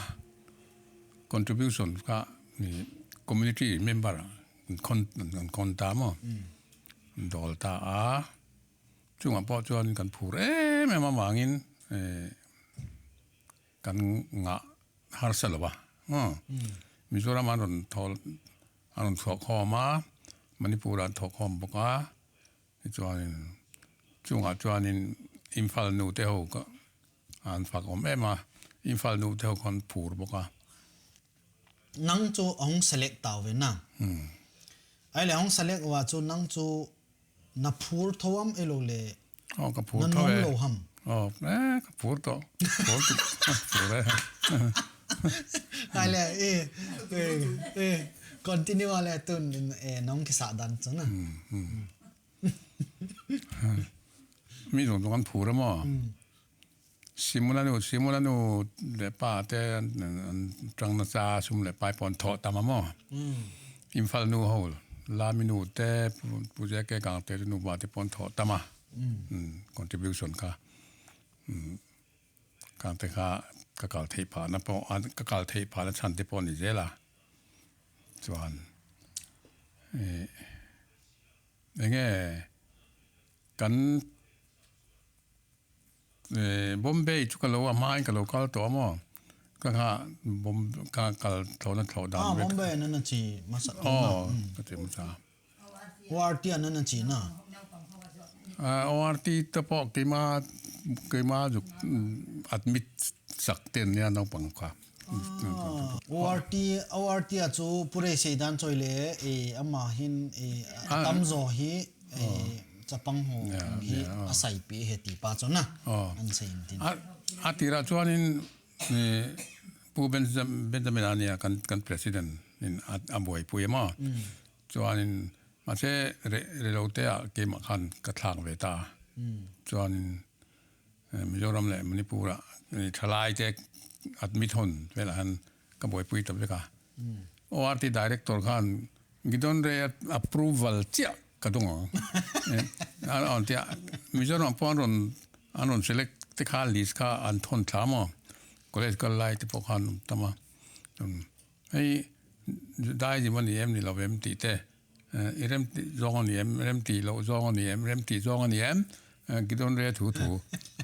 contribution kha, ni community member, khon, khon ta maw? Mm. Dawl ta a, chungah pawh chuan kan phur em em avangin, eh, kan ngah harsa lo va. Maw? Mm. Mizoram an rawn thawl, an rawn chhuak khawm a, Manipur an thawk khawm bawk a, Tichuanin, chungah chuanin Imphal nu te ho kha an fak awm em a, Imphal nu te ho khan phur bawk a. Nang chu a hung select tau ve na. Hmm. Ahile a hung select uva chu nang chu na phur tho am elo le. Oh, ka phur na tho nom e. Lo ham. Oh, eh, ka phur to. Phur to. Phur eh. Ale, eh, eh, eh, continue ale tun, eh, nong kisah dan chu na. Hmm, hmm. Mi jong jong an phur mo. Hmm. Simula nu, Simula nu le pa te an, an, an chang na cha sum le pai pon tho tama mo. Hmm. Imphal nu ho, Lami nu te, Pu-, Pu J K Kang te nu ba te pon tho tama. Hmm. Hmm, contribution kha. Hmm. Kang te kha ka kal thei pha na po, an ka kal thei pha na chan te pon ni jela. Chuan. Eh, enge kan, eh, Bombay chu ka lo, a hmain ka lo kal tawh a maw? Ka kha Bom-, ka kal thlawna thlawh dan Ah, vek. Bombay na na chi masa tawh na. Oh, Mm. ka ti masa. O R T a na na chi na. Ah, O R T te pawh keima, keima zuk, mm, admit sak ten nia naupang kha. Ah, O R T, O R T a chu Purei Seidan choi le, eh, ama hin, eh, Ah. tam zo hi, eh, Oh. chapang ho Yeah, hi yeah, oh. a saipi he ti pa chu na. Oh. An sei in tin. A, a tira chuanin, eh, Pu Benjam-, Benjamin a nia kan, kan president in a, a buaipui emaw. Mm. Chuanin, mahse, re-, relote ah keimah khan ka thlak ve ta. Mm. Chuanin, eh, Mizoram leh Manipur ah, eh, thalai te admit hon velah han ka buaipui ta vek a. Mm. O R T director khan Gideon Rey approval chiah ka dong a. Eh, an, an tia, Mizoram pawh an rawn, an rawn select te kha list kha an thawn thla maw. College kal lai te pawh khan tam a. Um, hei, Judaism a ni em ni lo em tih te. Eh, i remti zawng a ni em, remti loh zawng a ni em, remti zawng a ni em, eh, Gideon Rey thu thu.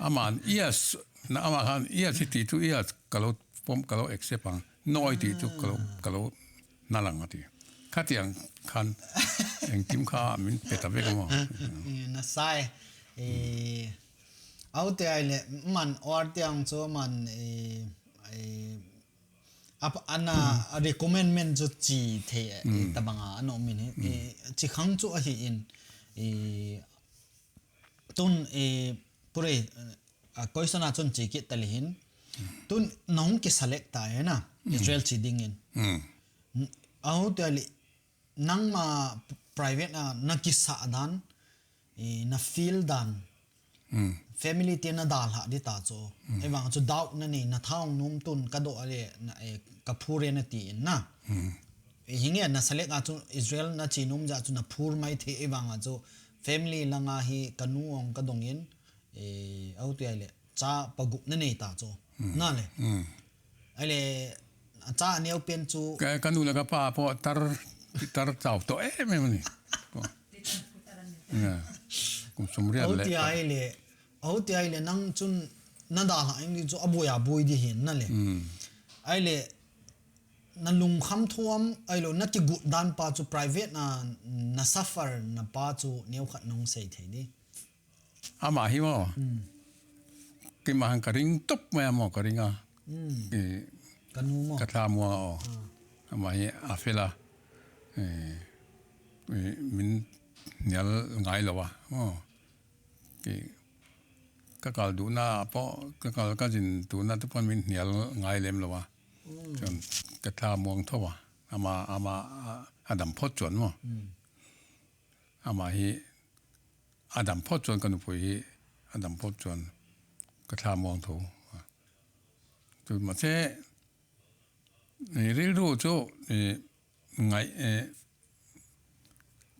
Aman, yes, na ama khan, yes, i ti chu, yes, ka lo pawm, ka lo accept ang. No i ti chu, ka lo, ka lo na lang a ti. Khatiang khan, engkim kha min pe ta vek a maw. Eh, na sai. Eh, aute ai le, man, O R T ang chu, man, eh, eh, Ap-, ana, a recommendment chu chi thei, eh, Mm. tabanga, ano min hi, Mm. eh, chi khang chu ahi in, eh, tun, eh, Purei, eh, a question a chun chi kit tali hin, tun nong ki select ta e na, Mm. Israel chi ding in. Mm. N-, aho te ali, nangma private a na kisah dan, eh, na feel dan, Mm. family te na dalhah di ta chu. Mm. Ei vang chu doubt na nei, na thaung nom tun ka doh a le, na, eh, ka phur e na ti in na. Mm. Eh, hinge na select a chu Israel na chi nom ja chu na phur mai thei ei vang a chu family langa hi ka nu ong ka dong in, eh, au ti ai le. Cha pagup na nei ta chu. Mm. Na le. Mm. Ai le, a cha neo pen chu. Ka, ka nu le ka pa pawh tar, tar chau tawh em em a ni. Pawh. Ya. Kum sawmriat Au le ti ai le, au ti ai le nang chun na dalhah eng di chu a buai a buai di hin na le. Mm. Ai le, na lungkham thuam, ai lo, na kigut dan pa chu private na, na suffer na pa chu neo khat nong sei thei di. Ama hi maw. Hmm. Keima hang ka ring tup mai a maw, ka ring a. Hmm. Eh, Ka nu maw. Ka thla muang a aw. Ah. Ama hi a fel a. Eh, eh, min hnial ngai lo a. Maw. Ke, ka kal duhna pawh, ka kal ka zin duhna te pawh min hnial ngai lem lo a. Hmm. Chuan ka thla muang tho a. Ama, ama, a, a dam phawt chuan maw. Hmm. Ama hi a dam phawt chuan ka nupui hi a dam phawt chuan ka thla muang tho. Chu mahse, eh, rilru chu, eh, ngai, eh,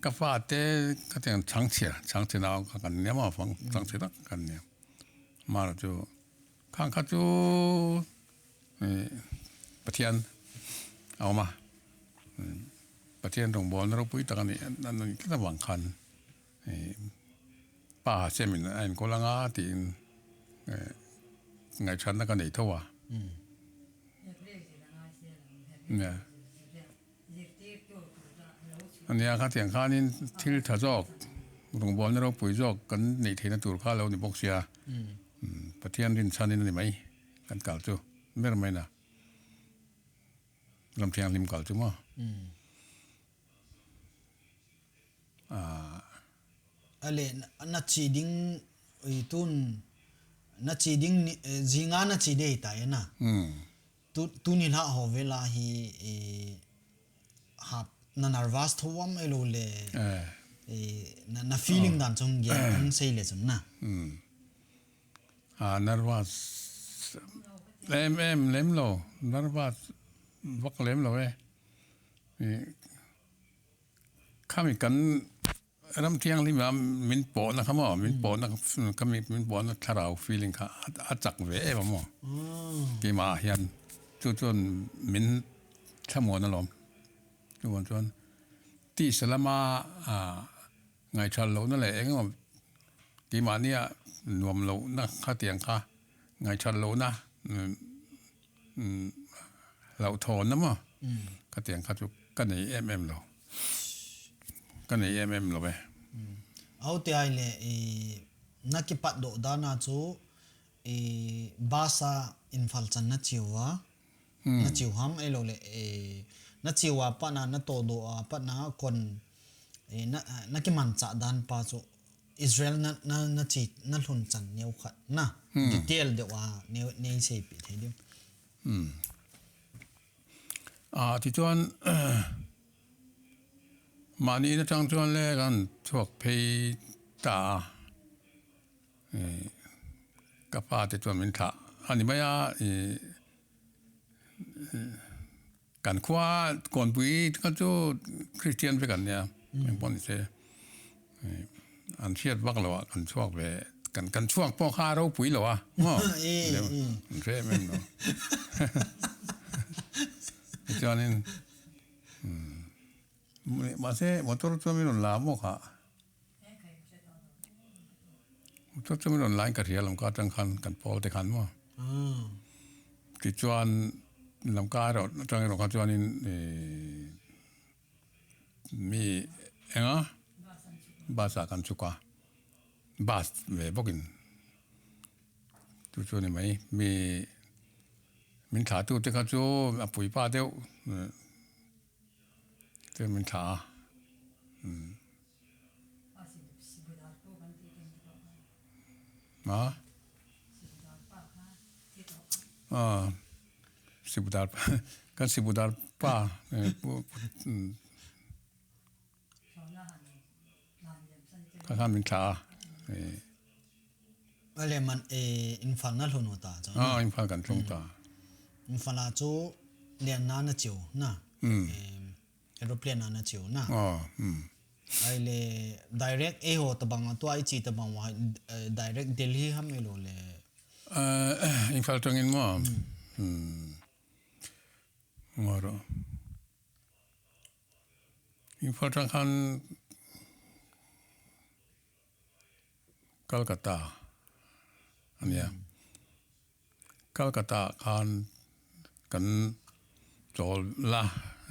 ka fate ka tiang chhangchhia, chhangchhia nau kha kan nia ma fang, chhangchhia tak kan nia. Mar chu, khang kha chu, eh, Pathian a awm a. Eh, Pathian rawngbawlna ropui tak a ni, an, an, an, ka vang khan, eh, pa ha semin a enkawl anga tiin, eh, ngaihṭhatna ka nei tho a. Mm. Nia. Ania kha tiang khanin thil ṭha zawk, rawngbawlna ropui zawk kan neih theihna tur kha lo ni bawk sia. Mm. Mm, Pathian rinchhanin a ni mai, kan kal chu. Ber mai na. Ram thianghlim kal chu maw. Mm. Ah. Ale, na, na chi ding, i tun, Na che ding ni, eh, jinga na che ding ta e na. Hmm. Tu, tuni lha ho vela hi, eh, ha, na nervous tho am e lo le. Eh. Eh, na, na feeling dan chung ge, hung sei le chun na. Hmm. Ah, nervous. Em, em, lem lo. Nervous. Vak lem lo e. Eh, khami kan ram thiang lim ram min po na khamo, min po na khami min po na tharau feeling kha a, a chak ve e mo. Hmm. Keima hian chu chuan min thamuan alawm. Chu chuan ti salama a, ngaithal lohna leh engemaw keimahnia nuam lohna khatiang kha, ngaithal lohna, um, um, hlauhthawnna maw? Mm. Khatiang kha chu ka nei em em lo. Ka nei em em lo e. Mm. Aute ai le, i, na kipat doh dana chu, i, bus a Imphal chan na chiu a, Hmm. Na chiu ham, ei lo le, eh, na chiu a pat na, na to doh a pat na kon, eh, na, na kimanchah dan pa chu Israel na, na, na chi, na hlun chan neu khat na. Hmm. Detail deuh a neu, nei seipih thei diam. Hmm. Ah, tichuan, mahni in atang chuan le kan chhuak phei ta a. Eh, ka pa te chuan min thlah a ni mai a, eh, Kan khua Kawnpui kha chu Christian vek an nia. Mm. Engpawh ni se. Eh, an hriat vak lo a, kan chhuak ve. Kan, kan chhuak pawh kha ropui lo a. Maw? Eh, lem, eh. An hre em em lo. Chuanin, hmm. Mahse, motor chu min rawn la maw kha. Chu chu min rawn la in ka hria, Lamka aṭang khan kan pawl te khan maw. Ah. Tichuan Lamka erawh aṭang erawh khan chuanin, eh, mi enga? Bus-a kan chhuk a. Bus ve bawkin. Chu chu ni mai. Mi min thlatute kha chu a puipa deuh. Eh, Te min thla a. Hmm. Ha? Ah, Sibudar pa. Kan Sibudar pa. Eh, pu-, pu-, hmm. Kha khan min thla a. Eh. A le man, eh, Imphal na hlun u ta, chuan. Ah, Imphal kan tlung ta. Hmm. Imphal a chu lian na na chiu na. Hmm. Eh, aeroplane na na chiu na. Ah, hmm. Ai le direct eiho tabang a tua i chi tabang wa, eh, direct Delhi ham ei lo le. Eh, Imphal aṭangin maw. Hmm. Hmm. Ngaro. Imphal aṭang khan Calcutta a nia. Hmm. Calcutta khan kan chawl la,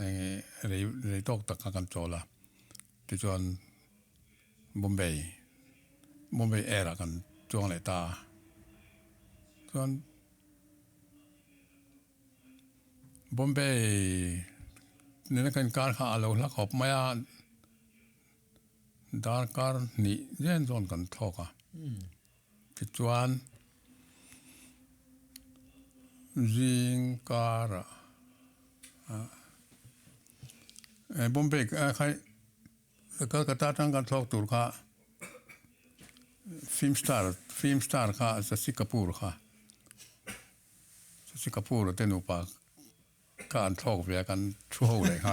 eh, rei, rei tawk tak kha kan chawl a. Tichuan Bombay, Bombay Air a kan chuang leh ta. Chuan Bombay nena kan kar kha a lo hla khawp mai a, darkar hnih zen zawn kan thlawk a. Hmm. Tichuan zing kar a, a, eh, Bombay, eh, khai, Calcutta aṭang kan thlawk tur kha, film star, film star kha Shashi Kapoor kha. Shashi Kapoor te nupa kha an thlawk ve a kan thu ho leh kha.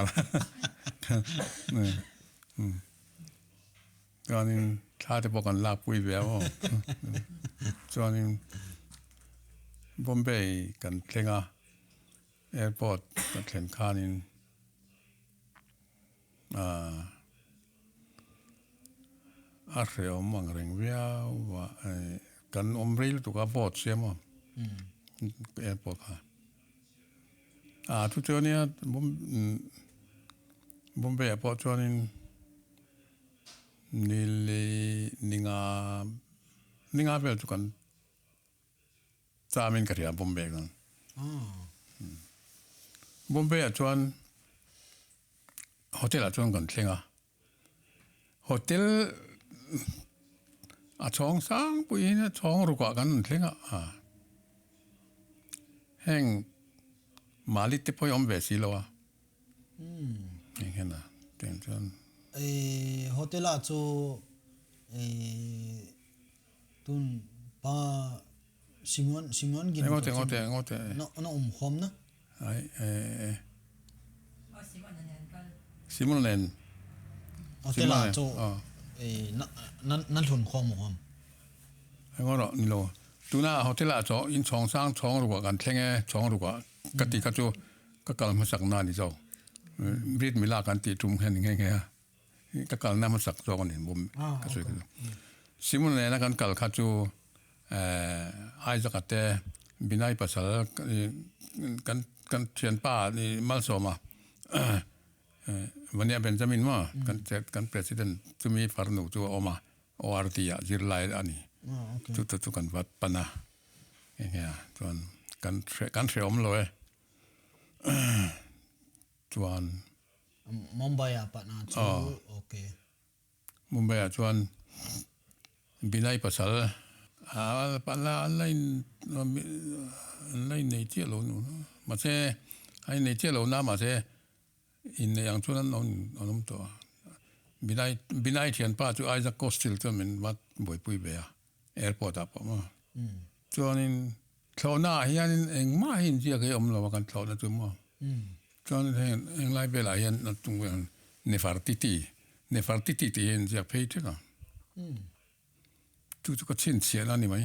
Hmm. Chuanin thla te pawh kan lakpui ve a maw. Chuanin Bombay kan thleng a, airport kan thlen khanin, Ah, a hreawm ang reng viau a, eh, kan awm rei lutuk a, boat siam a. Hmm. Airport kha. Ah, chu chu a nia, Bom-, mm, Bombay a pawh chuanin ni li, ni nga, ni nga vel chu kan chamin ka hria Bombay kan. Ah. Hmm. Bombay ah chuan hotel ah chuan kan thleng a. Hotel A chong sang pui hin a chong ruk a kan thleng a. A. Heng Mali te poi om ve si lo a. Hmm. Heng hen a. Ten chuan. Eh, hotel a chu, eh, tun pa Simon, Simon Gin Ngote, ko ngote, chin. Ngote. Na, na um khom na? Ai, eh, eh. Simon nen. Hotel a chu, ah, eh, na, na, na lhun khom u ham? Ai, ngo ro, ni lo. Tuna hotel a chu, in chong sang, chong ruk a kan thleng e, chong ruk a. Ka ti ka chu, ka kal hmasak na ni zo. Brit mila kan ti tum hen nge nge a. Ka kal na hmasak zo kan in bum. Ah, ka sui okay. Ka. Simon nen a kan kal kha chu, eh, Isaac a te, Binai pasal, eh, kan, kan thian pa ni Malsawma. Eh, Vania Benjamin ma, kan che-, kan president, chumi farnu chu a awm a, O R T a, zirlai a ni. Ah, okay. Chu, chu, chu kan vat pan a. Eng hea, chuan kan hre, kan hre awm lo e. Chuan Mumbai a pat na chu, okay. Mumbai a chuan Binai pasal, a, pa la, an la in, an la in nei chiah lo nu. Mahse, a in nei chiah lo na, mahse, in nei ang chuan an awm, an awm tawh a. Binai, Binai thian pa chu Isaac Costill chuan min vat buaipui ve a, airport ah pawh maw. Mm. Chuanin, thlawhna ah hianin engmah hi inziak hi awm lo a, kan thlawhna chu maw. Mm. Chuan heng, heng lai velah hian a chung vel Nefertiti, Nefertiti tih hi inziak phei ṭhek a. Mm. Chu chu ka chhinchhiahna a ni mai.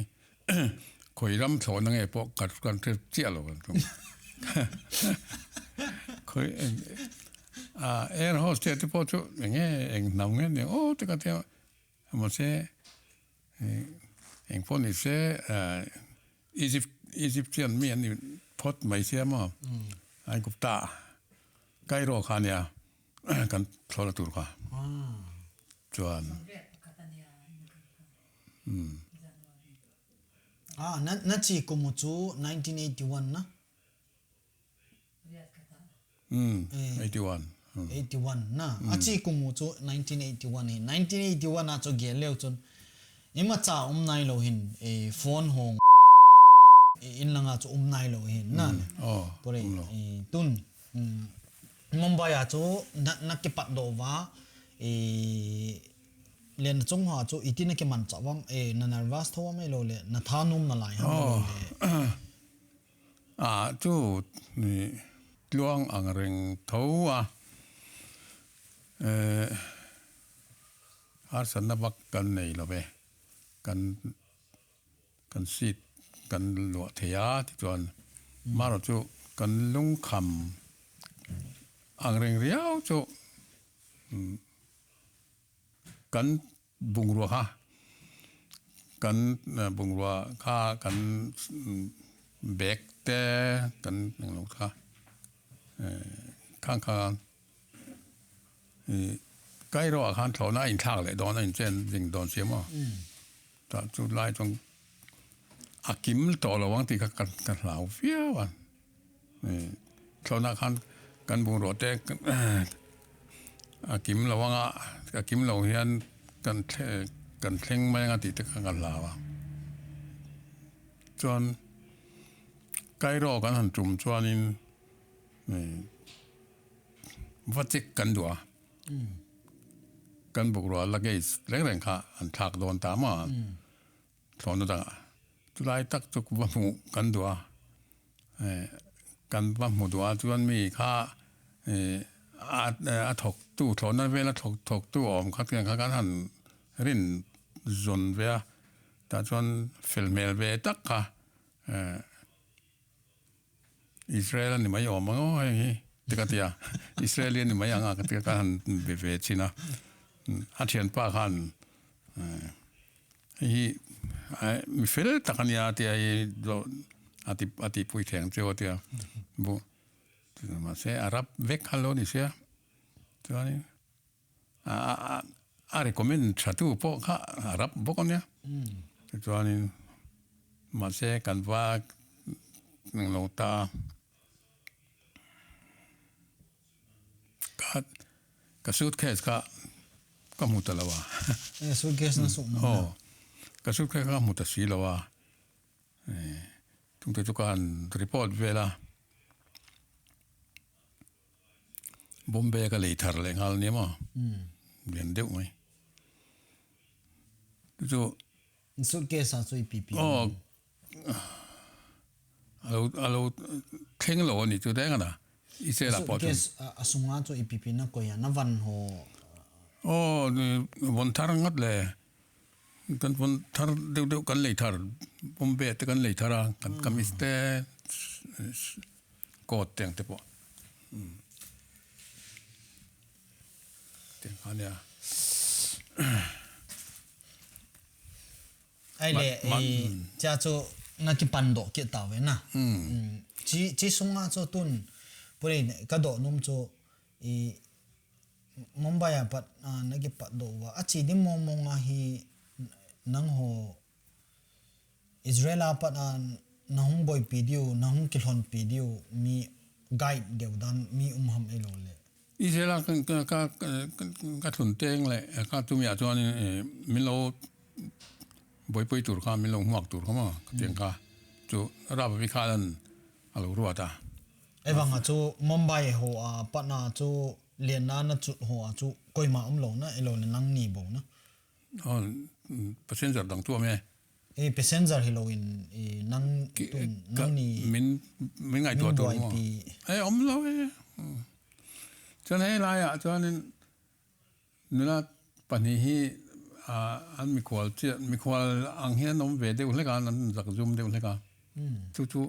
Khawi ram thlawhna nge pawh ka, kan hre chiah lo kan tum. Khawi, eng, a, air hostess te pawh chu eng nge, eng hnam nge ni, aw, te ka tia. Mahse, eh, eng pawh ni se, eh, Egypt, Egyptian mi an ni phawt mai se maw. Mm. Aigupta, Cairo kha nia, kan thlawhna tur kha. Ah. Chuan. Hmm. Ah, na, na chi kum u chu nineteen eighty-one na? Hmm, eh, eighty-one. Hmm. Eighty-one na. Hmm. A chi kum u chu nineteen eighty-one hi. Nineteen eighty-one a chu gel leu chun. Imacha um nai lo hin, eh, phone hong, eh, in langa chu um nai lo hin na. Hmm. Oh, pore, um lo. Eh, tun, hmm, Mumbai a chu na, na kipat doh va, eh, le na chung ha chu iti na kiman chah vang, eh, na nervous tho am lo le, na thanom na lai ham lo le. A, chu, ni, tluang ang reng tho a, eh, harsatna vak kan nei lo ve. Kan, kan sit, kan luah thei a, tichuan, mm, maro chu kan lungkham ang reng riau chu, mm, kan bungrua kha, kan, eh, bungrua kha, kan, mm, bag te, kan englo kha, eh, khang kha, eh, Cairo a khan thlawhna a inthlak leh dawn a inchen zing dawn si maw. Mm. Tah chu lai chuan a kim tawh lo ang tih kha ka, ka hlau viau a. Eh, thlawhna khan kan bungrua te, a kim lo ang a, a kim lo hian kan thle-, kan thleng mai ang a tih te kha ka hlau a. Chuan Cairo kan han tum chuanin, eh, va check kan duh a. Mm. Kan bungrua luggage reng reng kha an thlak dawn ta maw. Mm. Thlawhna dangah. Chulai tak chu va hmuh kan duh a. Eh, kan va hmu duh a, chuan mi kha, eh, a, a thawktu, thlawhna vela thawk, thawktu awm khat kha kan han rin zawn ve a. Tah chuan fel hmel ve tak kha, eh, Israel a ni mai awm ang aw hei hi, te ka tia. Israeli a ni mai ang a, ka tia, ka han be ve chin a. A thianpa khan, eh, hei hi, eh, mi fel tak a nia, tia hi, lo, a ti, a tihpui theng che u a tia. Bu, mahse, Arab vek kha lo ni sia. Chuanin, a, a, a, a recommend ṭhatu pawh kha a rap bawk a nia. Mm. Tichuanin, mahse, kan va neng lo ta a. Ka, ka suitcase kha ka hmu ta lo a. Eh, suitcase na suk mawk na. Aw. Ka suitcase ka mu ta si lo a. Eh, tung te chu kan report vel a. Bombay ka lei thar le ngal ni ma. Hmm. Lian deuh mai. Chu suitcase a chu ipi pi. Oh. Alo, alo, theng lo ni chu deng na. I se la po chu. Suitcase a, a sunga chu ipi pi na koi a, na van ho. Oh, ni von thar ngat le. Kan von thar deuh deuh kan lei thar. Bombay te kan lei thar a, kan kamis te, coat teng te po. Hmm. Teng kha nia. Ai le, ma, ma, eh, hmm. Cha chu na kipan doh kit ta ve na. Hmm. Hmm. Chi, chi sunga chu tun, pure ka doh nom chu, i, Mumbai a pat, ah, na kipat doh uva. A chi ding mong mong a hi nang ho Israel a pat a na hung boipi diu, na hung kilhonpi diu, mi guide deu dan, mi um ham ei lo le. Israel a ka, ka, ka, ka, ka thun teng le, ka tu mi a chuan, eh, min lo boipui tur kha, min lo muak tur kha ma, ka tiang kha. Chu rap a vi kha lan a lo ruat a. Ei vang a chu Mumbai ho a pat na chu Lianna na chut ho a chu koima um lo na, ei lo le nang ni bo na. Oh, mm, passenger dang chu um e. Eh, passenger hi lo in, eh, nang ki, tun, ka, nang ni min, min ngaihtuah tur maw? Min buaipi. Eh, um lo e. Hmm. Chuan he lai a, chuan in nula pahnih hi, ah, an mikhual chiah, mikhual ang hian an awm ve deuh hlek a, an zak zum deuh hlek a. Hmm. Chu chu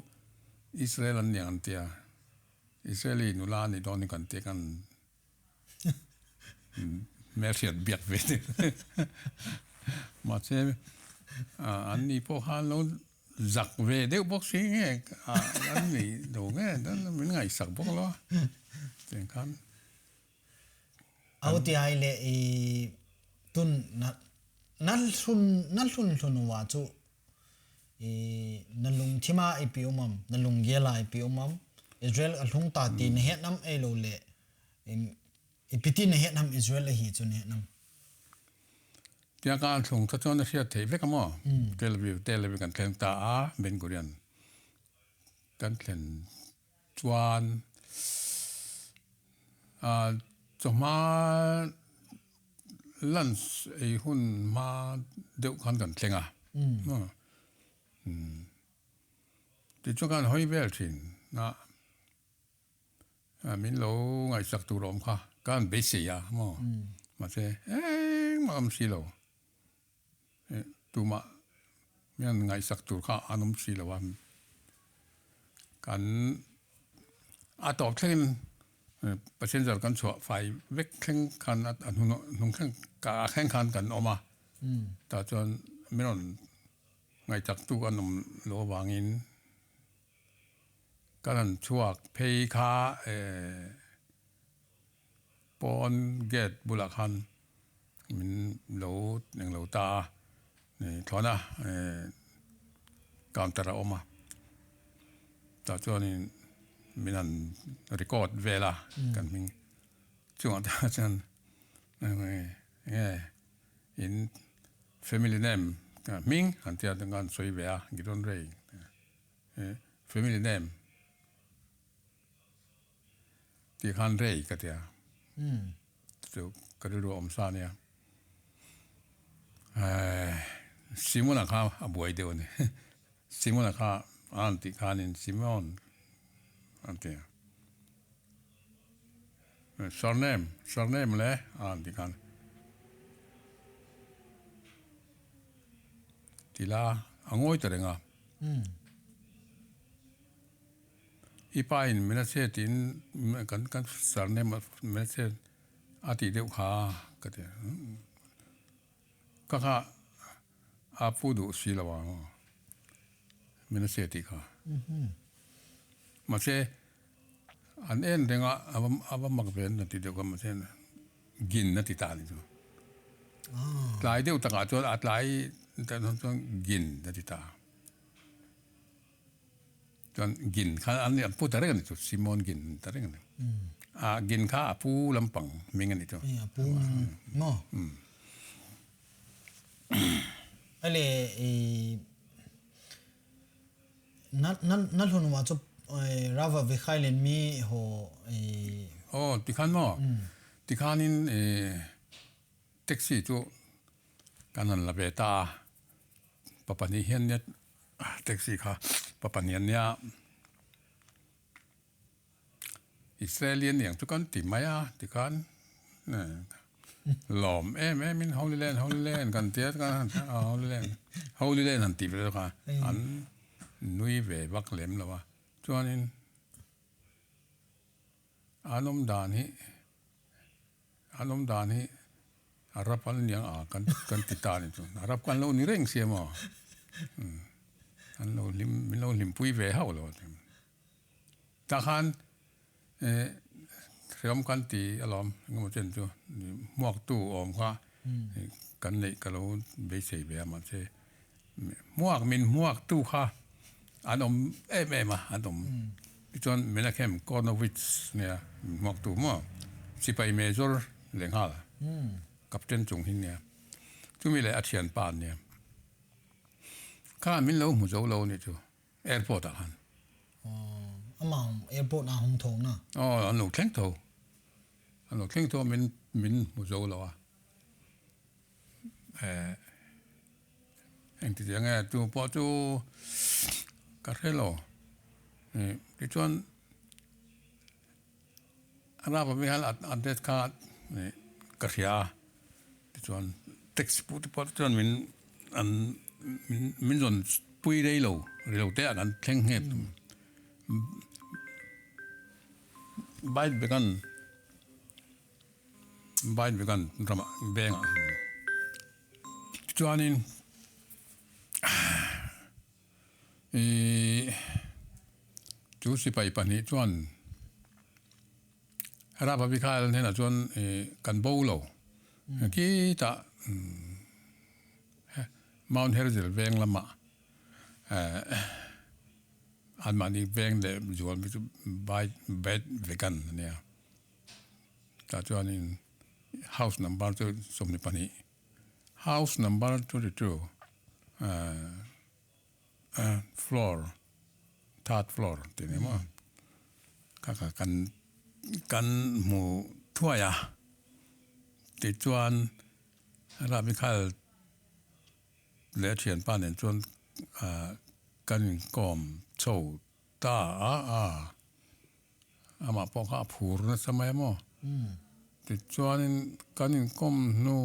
Israel an nia kan tia. Israeli nula ni dawn hi kan tia kan Hmelhriat biak ve. Mahse, a, an ni pawh khan lo zak ve deuh bawk si nge, a, an ni lo nge, dan min ngaihsak bawk lo. Tiang khan. Au ti ai le i tun na, na hlun, na hlun hlun uva chu i na lungthim a ipi um am, na lunggel a ipi um am, Israel a hlung ta ti na het nam ei lo le, i, Ipi ti na het nam Israel ahi chu na het nam? Tia ka thlung ta chuan a hriat theih vek a maw? Hmm. Tel Aviv, Tel Aviv kan thleng ta a, Ben Gurion. Kan thlen chuan, a, chawhma lunch ei hun hma deuh khan kan thleng a. Hmm. Maw? Hmm. Tichuan kan hawi vel ṭhin a. A, min lo ngaihsak tur a awm kha, kan beisei a, maw? Mm. Mahse, engmah awm si lo. E, tuma min ngaihsak tur kha an awm si lo a. Kan, a tawp thlengin, e, passenger kan chhuah fai vek thleng khan a, a hnung, hnung thleng ka, a thleng khan kan awm a. Mm. Tah chuan min rawn ngaihsak tu kan awm lo avangin, Kan han chhuak phei kha, eh, pawn gate bulah khan min lo, eng lo ta a, ni thlawna, eh, counter a awm a. Tah chuanin min han record vel a, mm, kan hming. Chungah tah chuan, eh, eh, in family name, ka hming han tia, kan sawi ve a, Gideon Ray. Eh, family name. Tih khan Ray ka tia. Hmm. Chu ka rilru a awm sa nia. Eh, Simon a kha a buai deuh a ni. Simon a kha an tih khan in Simon an tia. Surname, surname le, a, an ti khan. Tila, a ngawi ta reng a. Hmm. I pa in Manasseh tin, kan, kan surname Manasseh a ti deuh kha, ka ti. Hmm. Ka kha, a pu duh si lo a, Manasseh tih kha. Mhm. Mahse, an en reng a, a va, a va mak ve na ti deuh kha, mahse, Gin na ti ta ni chu. Ah. Tlai deuh takah chuan, a tlai ta chuan Gin na ti ta. Chuan Gin kha an, an pu ta reng a ni chu, Simon Gin ta reng a ni. Mm. A, Gin kha a pu lampang hming a ni chu. Eh, a pu, mm, maw? Mm. Ale, eh, na, na, na lhun uva chu, eh, Rav Avichai le mi ho, eh, Oh, tikhan mo. Tikhan in, eh, taxi chu kan han la ve ta. Papani hian nia, taxi kha. Papani hian nia. Israeli a niang chu kan ti mai a, tikhan, eh, lawm em em in Holy Land, Holy Land kan ti a, kan, ah, Holy Land, Holy Land han ti ve kha, an nui ve vak lem lo a. Chuan in, an awm dan hi, an awm dan hi, Arab an niang a kan, kan ti ta ni chu. Arab kan lo ni reng si a maw. Hmm. An lo hlim, min lo hlimpui ve hauh lo. Tikhan, eh, hriam kan ti alawm, engemaw chen chu, hmuaktu awm kha, eh, kan neih ka lo beisei ve a, mahse, hmuak, min hmuaktu kha, an awm em em a, an awm. Tichuan Menachem Kornowitz nia, min hmuaktu maw, sipai major lenghal, captain chung hi nia. Chumi le a thianpa nia. Kha min lo hmu zo lo ni chu. Airport ah khan. Oh, amah airport ah hung tho na. Oh, an lo thleng tho. An lo thleng tho min, min hmu zo lo a. Eh, engti ti ang e, tu pawh chu ka hre lo. Eh, tichuan, Rav Avichai at-, address kha, eh, ka hria. Tichuan, text pu te pawh chuan min, an, min, min zawn pui rei lo, rei lo te a kan thleng nghet. Beit Vegan, Beit Vegan ramah veng ah. Chuanin, i, chu sipai pahnih chuan, Rav Avichai hnenah chuan, eh, kan bo lo. Kitah, mm, Mount Herzl veng lamah, eh, anmahni veng leh zual mi chu Beit, Beit Vegan a nia. Tah chuanin house number chu sawmhnih pahnih. House number twenty-two, eh, eh, floor, third floor, ti ni maw. Kha, kha kan, kan hmu thuai a. Tichuan, Rav Avichai leh a thianpa nen chuan, ah, kan inkawm chho ta a, a. Amah pawh kha a phur nasa mai maw. Tichuanin kan inkawm hnu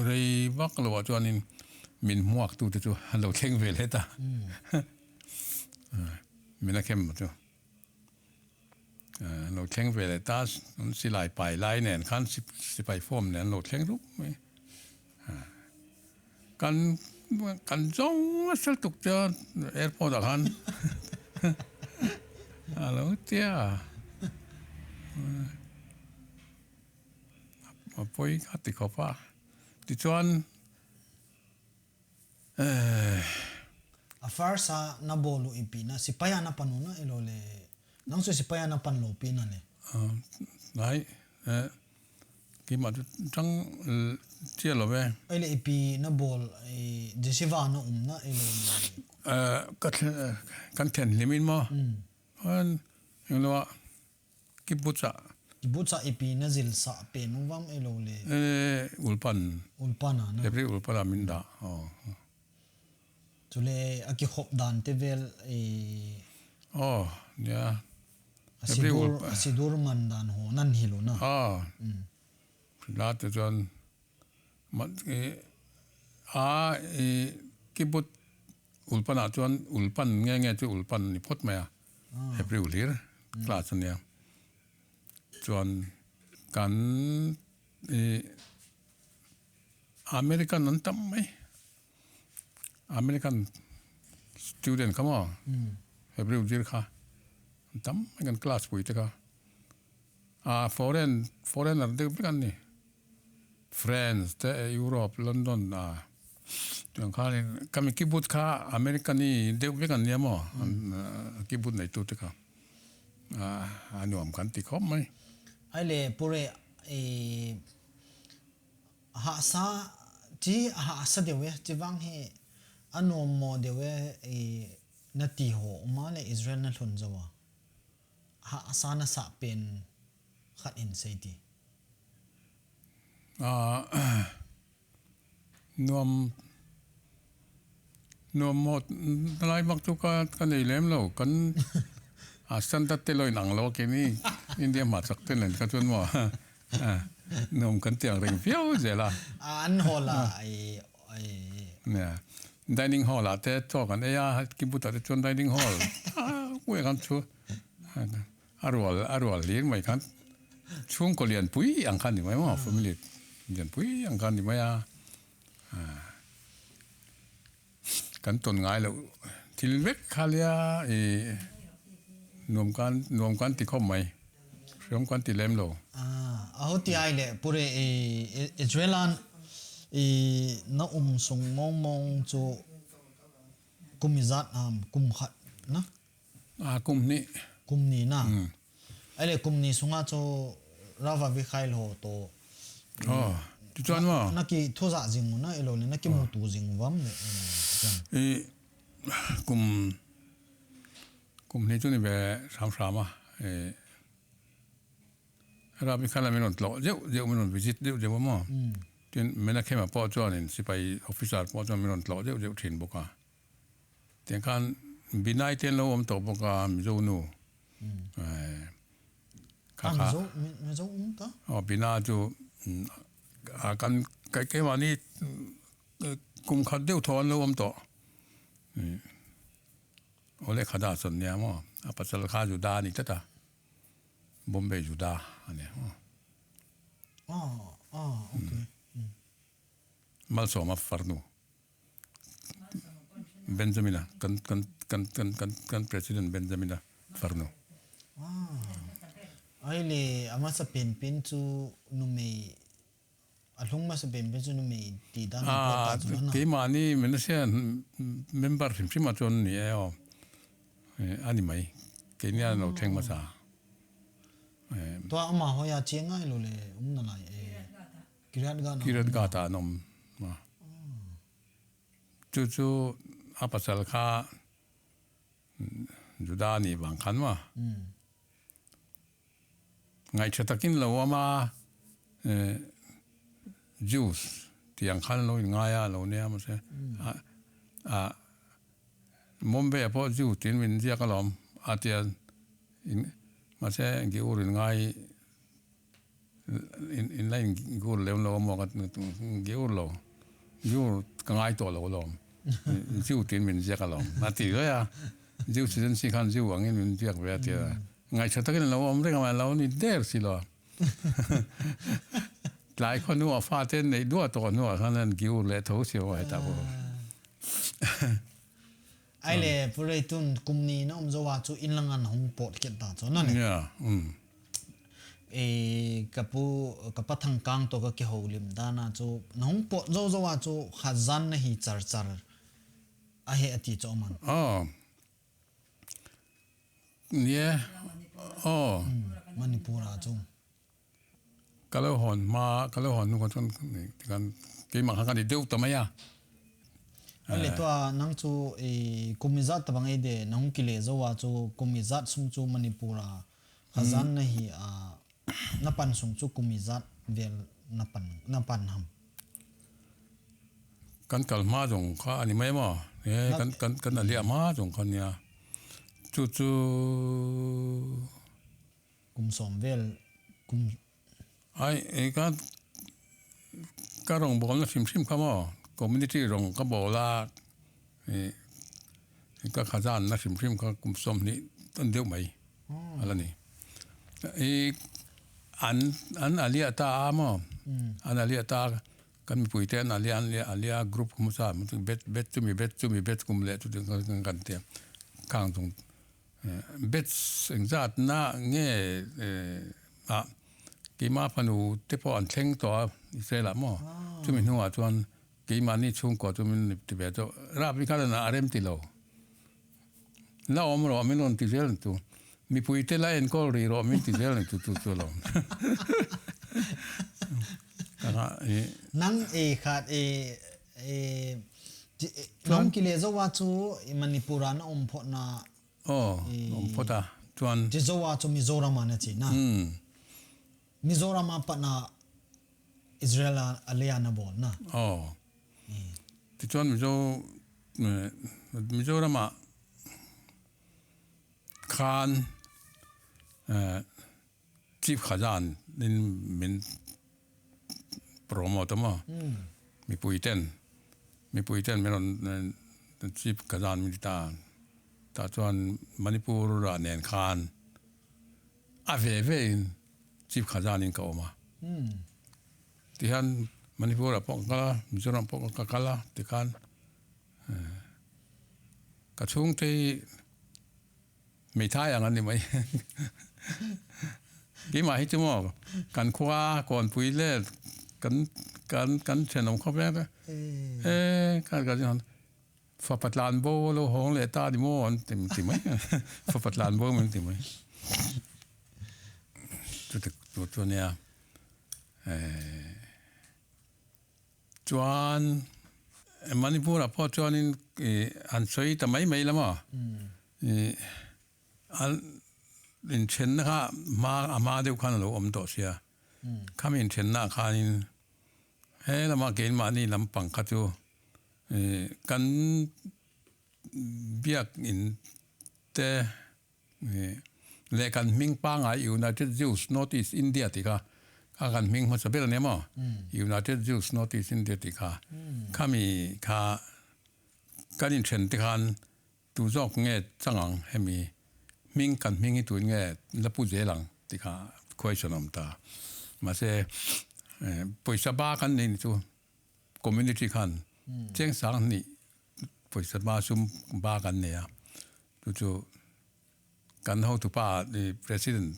rei vak lo ah chuanin min hmuaktu te chu an lo thleng ve leh ta. Min a khem chu. Ah, an lo thleng ve leh ta, an silai pai lai nen khan si-, sipai form nen an lo thleng rup mai. Ah. Kan, kan zawng a sel tuk che airport ah khan. A lo tia. A pawi kha ti khawp a. Tichuan, eh, a first a na bawl u ipi na, sipai a na pan u na, ilo le, nang chu sipai a na pan lo pi na le. Ah, nai, eh, keimah chu chang, eh, chia lo ve. Ahile ipi na bawl, eh, Jesiva na um na, ilo le. Eh, ka thlen, eh, kan thlen hlim in maw? Mm. An, englo a, Kibbutz a. Kibbutz a ipi na zilsah pen u vam ilo le. Eh, ulpan. Ulpan a na. Hebrew ulpan a min dah. Oh. Chule a kikhop dan te vel, eh, Oh, nia. A Hebrew sidur, ulpan. A sidur man dan ho nan hil u na. Ah. Mm. La te chuan, mat, eh, a, eh, kibbutz ulpan ah chuan ulpan nge nge chu ulpan ni phawt mai a. Ah. Hebrew hlir class a nia. Chuan kan, eh, American an tam mai. American student kha maw. Mm. Hebrew zir kha. An tam mai kan class pui te kha. A foreign, foreigner deuh vek an ni. France te, Europe, London a. Chuan khan in, kami kibbutz kha American ni deuh vek an nia maw. An, a, kibbutz neitu te kha. A, a nuam kan ti khawp mai. Ahile, Pure, eh, hahsa Chi a hahsa deu e, chi vang hi a nuam mo deu e, i, na ti ho, uma le Israel na lhun zo a. Hahsa na sa pen khat in sei ti. Ah, nuam, nuam mo, lai mak tu ka, ka nei lem lo, kan, a standard te lo in ang lo ke ni, India ma chak te len ka chun mo. Ah, nuam kan tiang ring fiau je la. A an hol a, ai, ai. Nia. Dining hall a te to kan, eia, kibuta te chun dining hall. Ah, ku kan chu. A rual, a rual lir mai khan. Chhungkaw lianpui ang khan ni mai maw, family lianpui ang khan ni mai a. Ah. Kan ton ngai lo. Thil vek kha lia, i, nuam kan, nuam kan ti khawm mai. Hriawm kan ti lem lo. Ah, a hoti ai le, pure, i, i, Israel an, i, na um sung mong mong chu kum ijat am, kum khat na? Ah, kum hni. Kum hni na. Hmm. Ai le kum hni sunga chu Rav Avichail ho to. Oh, ti chuan maw. Na ki thu za jing na ilo le na ki mu tu jing vam le. I kum kum hni chu ni ve sam sam a. E Rav Avichail a min rawn tlawh deuh deuh, min rawn visit deuh deuh a maw. Tin Menachem a pawh chuan in sipai officer pawh chuan min rawn tlawh deuh deuh ṭhin bawk a. Tiang khan Binai te an lo awm tawh bawk a, Mizo nu. Eh, kha kha. Mizo, Mizo um ta? Oh, Bina chu, mm, a kan, kai, keimahni, mm, kum khat deuh thaw an lo awm tawh. Mm. Ole khada son nia maw. A pasal kha Juda ni tata. Bombay Juda a nia maw. Ah, ah, okay. Mm. Malsawma farnu. Benjamin a, kan, kan, kan, kan, kan, kan President Benjamin a farnu. Ah. Ahile, a masa penpen chu numei, a hlung masa penpen chu numei ti dan a pawt ta chu na. Keimahni Menachem member hrim hrim a chuan ni e aw. Eh, a ni mai. Keini a lo thleng masa. Eh. Tua ama hoia chiang ngai lo le, um na lai e. Kiryat Gat a. Kiryat Gat a an awm. Chu chu a pasal kha Juda ni vang khan maw. Ngaihṭha takin lo awm a, eh, Jews tiang khan lo inngai a, lo nia mawse. A, a, Bombay a pawh Jew tiin min ziak alawm a tia, in, mahse, Giur inngai, in, in la in Giur lem lo maw ka, Giur lo, Giur ka ngai tawh lo lawm, Jew tiin min ziak alawm a ti daih a, Jew citizenship khan Jew angin min ziak ve a tia, ngaihṭha takin lo awm reng a, lo ni der si lo. Tlai khaw hnuah fate neih duah tawh hnuah khan an Giur leh tho si ho hai ta pawh. Ahile, Pu Rei, tun kum ni na um zo a chu in langa na hung pawt kit ta chu, na ni? Yeah, um. E, ka pu, ka pa Thangkang tawh ka kihoulim dan a chu, na hung pawt zo zo a chu, Khazan na hi char char a he a ti chu a man. Oh. Nia. Oh. Hmm, Manipur a chu. Ka lo hawn hma, ka lo hawn hnung khan chuan, kan, keimah khan ka ni deuh ta mai a. Ahile tua nang chu, eh, kum ijat tabang ei de, na hung kile zo a chu kum ijat sung chu Manipur a, Khazan na hi a, na pan sung chu kum ijat vel na pan, na pan ham? Kan kal hma zawng kha a ni mai maw? Eh, kan, kan, kan a liah hma zawng kha nia. Chu chu. Kum sawm vel, kum. Ai, eh, ka, ka rawngbawlna hrim hrim kha maw? Community rawng ka bawl a, eh, ka khazanna hrim hrim kha kum sawmhnih tan deuh mai. A la ni. I, an, an a liah ta a maw? An a liah ta a, kan mipuite an a liah, an liah, a liah group khum sa, bet, bet chumi, bet chumi, bet kum leh chu ding kan, kan, kan tia. Khang chung, eh, bet engzatna nge, eh, a, keima fanu te pawh an thleng tawh a, Israel ah maw? Chumi hnungah chuan, Keimahni chhungkaw chu min ti ve chu, Rav Avichail a rem ti lo. La awm rawh, min rawn ti zel tu. Mipuite la enkawl rih rawh, min ti zel tu, tu, tu lo. Nang e khat e, e, ti- e, nang kile zo a chu i Manipur a na um phot na, oh, um phot a. Chuan ti zo a chu Mizoram a na chi na. Hmm. Mizoram a pat na Israel a, a le a na bol na. Oh. Ti chuan Mizo, eh, Mizoram a khan, eh, Chief Khazan in min promote maw. Hmm. Mipui ten, mipui ten min rawn, eh, Chief Khazan min ti ta. Ta chuan Manipur a nen khan a ve ve in Chief Khazan in ka awm a. Hmm. Ti hian Manipur a pawh ka kal a, Mizoram pawh ka kal a, ti khan, eh, ka chhungte hi Meithai ang an ni mai. Keimah hi chu maw, kan khua, Kawnpui le kan, kan, kan ṭhenawm khawp e. Eh. Eh, kan, kan, kan, Fapatlan bo lo hawng leh ta ni maw an ti, ti mai. Fapatlan bo min ti mai. Chu te, chu, chu nia. Eh, Chuan, eh, Manipur a pawh chuanin, eh, an sawi ta mai mai lam a. Mm. Eh, an inṭhenna kha hma, a hma deuh khan a lo awm tawh sia. Mm. Khami inṭhenna khanin, he lama keimahni lampang kha chu, eh, kan biak in te, eh, leh kan hming pangai United Jews North East India ti kha, kha kan hming hmasa ber a nia maw? Mm. United Jews North East India ti kha. Mm. Khami kha kan inṭhen te khan tu zawk nge chang ang hemi hming kan hming hi tu nge la pu zel ang ti kha question awm ta. Mahse, eh, pawisa ba kan nei chu community khan, hmm, cheng sang hnih pawisa ba sum ba kan nei a. Chu chu kan hotupa, eh, President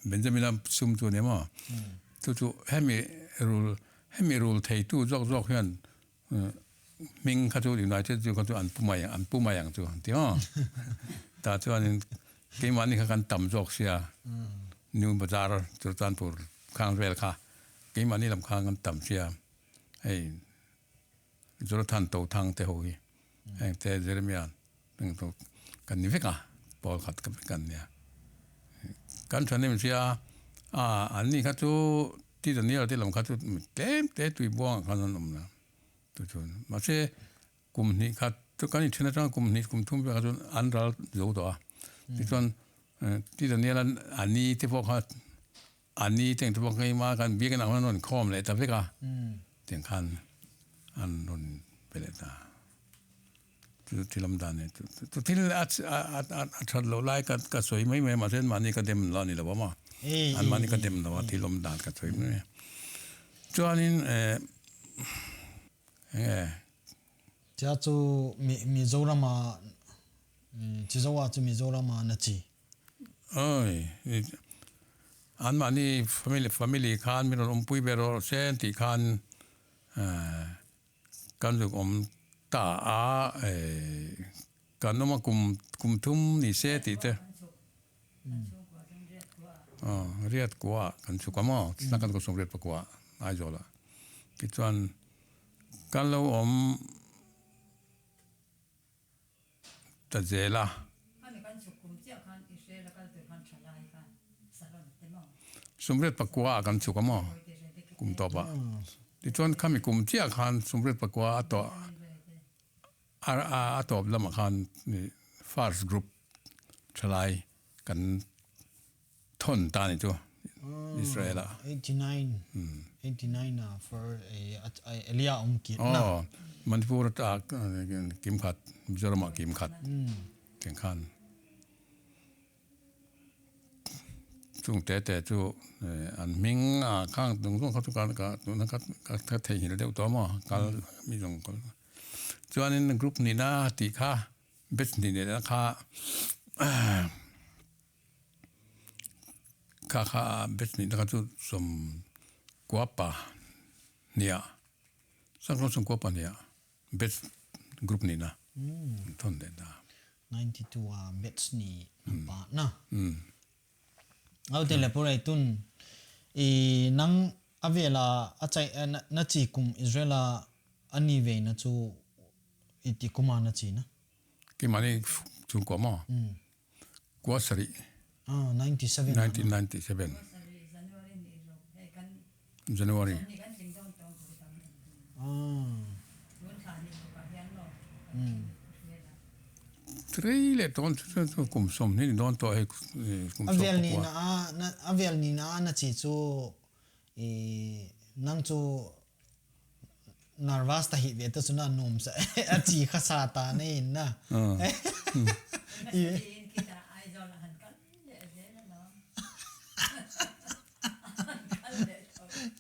Benjamin a sum chu nia maw. Hmm. Chu chu hemi rul, hemi rul theitu zawk zawk hian, eh, hming kha chu United Jew kha chu an pu mai, an pu mai ang chu, ti maw. Ta chuanin keimahni kha kan tam zawk sia. Hmm. New Bazar, Churachandpur khang vel kha. Keimahni lam kha kan tam sia. Hei, Jonathan Tothang te ho hi. Hmm. Heng te Jeremiah, heng tu kan ni vek a, pawl khat ka vek kan nia. Kan ṭhahnem sia, a, an ni kha chu, Ti Daniel te lam kha chu, tlem te Tuibuang khan an awm na. Tu chu, mahse, kum hnih khat, chu kan inṭhen aṭang kum hnih, kum thum vel kha chu an ral zo tawh a. Hmm. Tichuan, eh, Ti Daniel an, an ni te pawh kha, Ani teng te pawh keima kan biak in an rawn khawm leh ta vek a. Hmm. Tiang khan an rawn pe leh ta. Chu, chu thil awm dan e. Chu, chu, chu thil a, a, a, a, a ṭhat loh lai ka, ka sawi mai mai, mahse, mahni ka dem lo a ni lo a maw. Eh, an mahni eh, ka eh, dem lo a, eh. Thil awm dan ka sawi mai. Chuanin, eh, eh. Chea chu Mi-, Mizoram a, mm, Chizo a chu Mizoram a na chi. Oi, i, an mahni family, family khan min rawn awmpui ve rawh se an tih khan, eh, kan zuk awm ta a, eh, kan awm a kum, kum thum ni se tih te. Mm. Ah, riat kua kan chhuk a maw, mm, sangkhat kua sawmriat pakua Aizawl a. Tichuan kan lo awm ta zel a. Sawmriat pakua kan chhuk a maw? Kum tawp a. Hmm. Tichuan khami kum chiah khan sawmriat pakua a tawp, a, a, a tawp lamah khan, ni, first group thalai kan thawn ta ni chu. Oh, Israel a. Eighty-nine. Hmm. Eighty-nine a for, eh, a, a, Elia awm kit na. Oh, Manipur a, eh, kim khat, Mizoram a kim khat. Hmm. Tiang khan. Chung te te chu, eh, an hming a khang dung zong kha chu ka, ka, ka, ka, ka thei hil deuh tawh maw. Kal, hmm, mi zong kal. Chuanin group nihna tih kha, batch nihna kha, Kha, kha, batch nihna kha chu sawmkua pahnih a. Sangkhat sawmkua pahnih a. Batch group nihna. Hmm. Thawn leh ta. Ninety-two a batch nih, hmm, pa na. Hmm. Aute le pawh tun, i nang Avela, achai, eh, na, nache kum Israel a ani veina chu iti kuma nache na? Keima ni chung kum a. Hmm. Kua sari. Ah, ninety-seven. Nineteen ninety-seven. January. Ah. Hmm. Three le ton chu, chu, chu kum som ni don to he, eh, kum som Avel ni kua. Na a, na, avel ni na a nache chu, eh, nang chu nervous ta hi ve ta chu na nom sa. Ache kha sa ta nei na. Ah. Hmm. I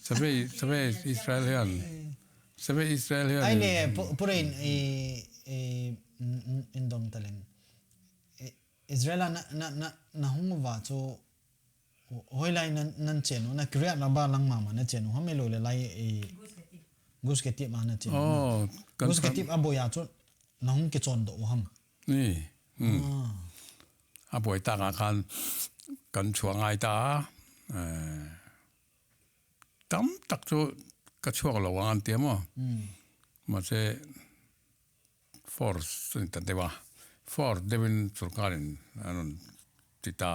Sabe, sabe Israel hian. Sabe Israel hian. Ai le, pu-, purein, i, i, in, in, in dom taleng. I, Israel a na, na, na, na hung uva chu, hoilai nan, nan chen u, na Kiryat Arba lang mama na chen u, ham ilo le lai, i, Gush Katif. Gush Katif ma na chen u. Oh, kan Gush Katif a boya chu, na hung kichon doh u ham. Ni. Hmm. Ah. A boi ta nga khan kan chhuak ngai ta. Eh, tam tak chu ka chhuak lo ang an ti maw. Hmm. Mahse force ni ta deuh a. Force deuhin sorkar in an ti ta.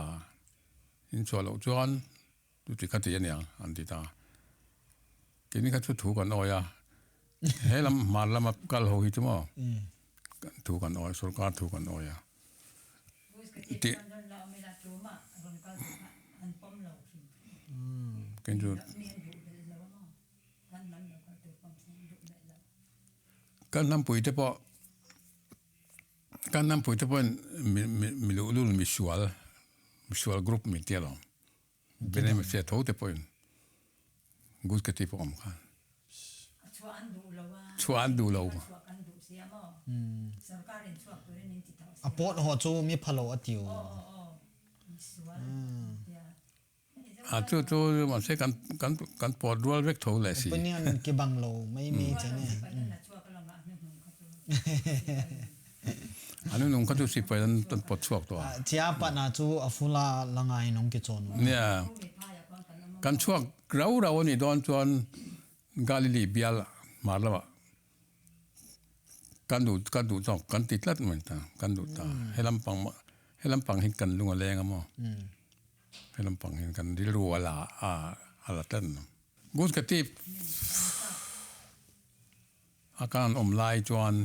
In chhuak lo chuan Chuti kha ti a nia, an ti ta. Keini kha chu thu kan awi a. He lam, Hmar lama kal ho hi chu maw. Mm. Thu kan awi, sorkar thu kan awi a. Ti. Mm. Ken chu. Kan hnampui te pawh, kan hnampui te pawhin mi, mi, mi luhlul, mi sual, mi sual group mi ti alawm. Bene mi se tho te pawhin. Gush Katif pawh awm khan. Chhuah an duh lo a. Chhuah an duh lo. Chhuah kan duh sia maw. Hmm. Sorkar in chhuak turin in ti tho sia. A pawt ho chu mi pha lo a ti u. Aw, aw, aw. Mi sual. Hmm. Tia. A chu, chu, mahse kan, kan, kan pawt rual vek tho le si. Punian kibang lo, mai mi che ne. Hmm. Anu nung kha chu sipai an tan pot chhuak to. Ah, chia pat na chu a fula langa in hung kichon u. Nia. Kan chhuak rau rau a ni dawn chuan Galilee bial Hmar lama. Kan duh, kan duh chawk, kan ti tlat mai ta, kan duh ta. Hmm. He lampang ma, he lampang hi kan lung a leng a maw. Hmm. He lampang hi kan rilru a la, a, a la tlat na. Gush Katif a kan awm lai chuan,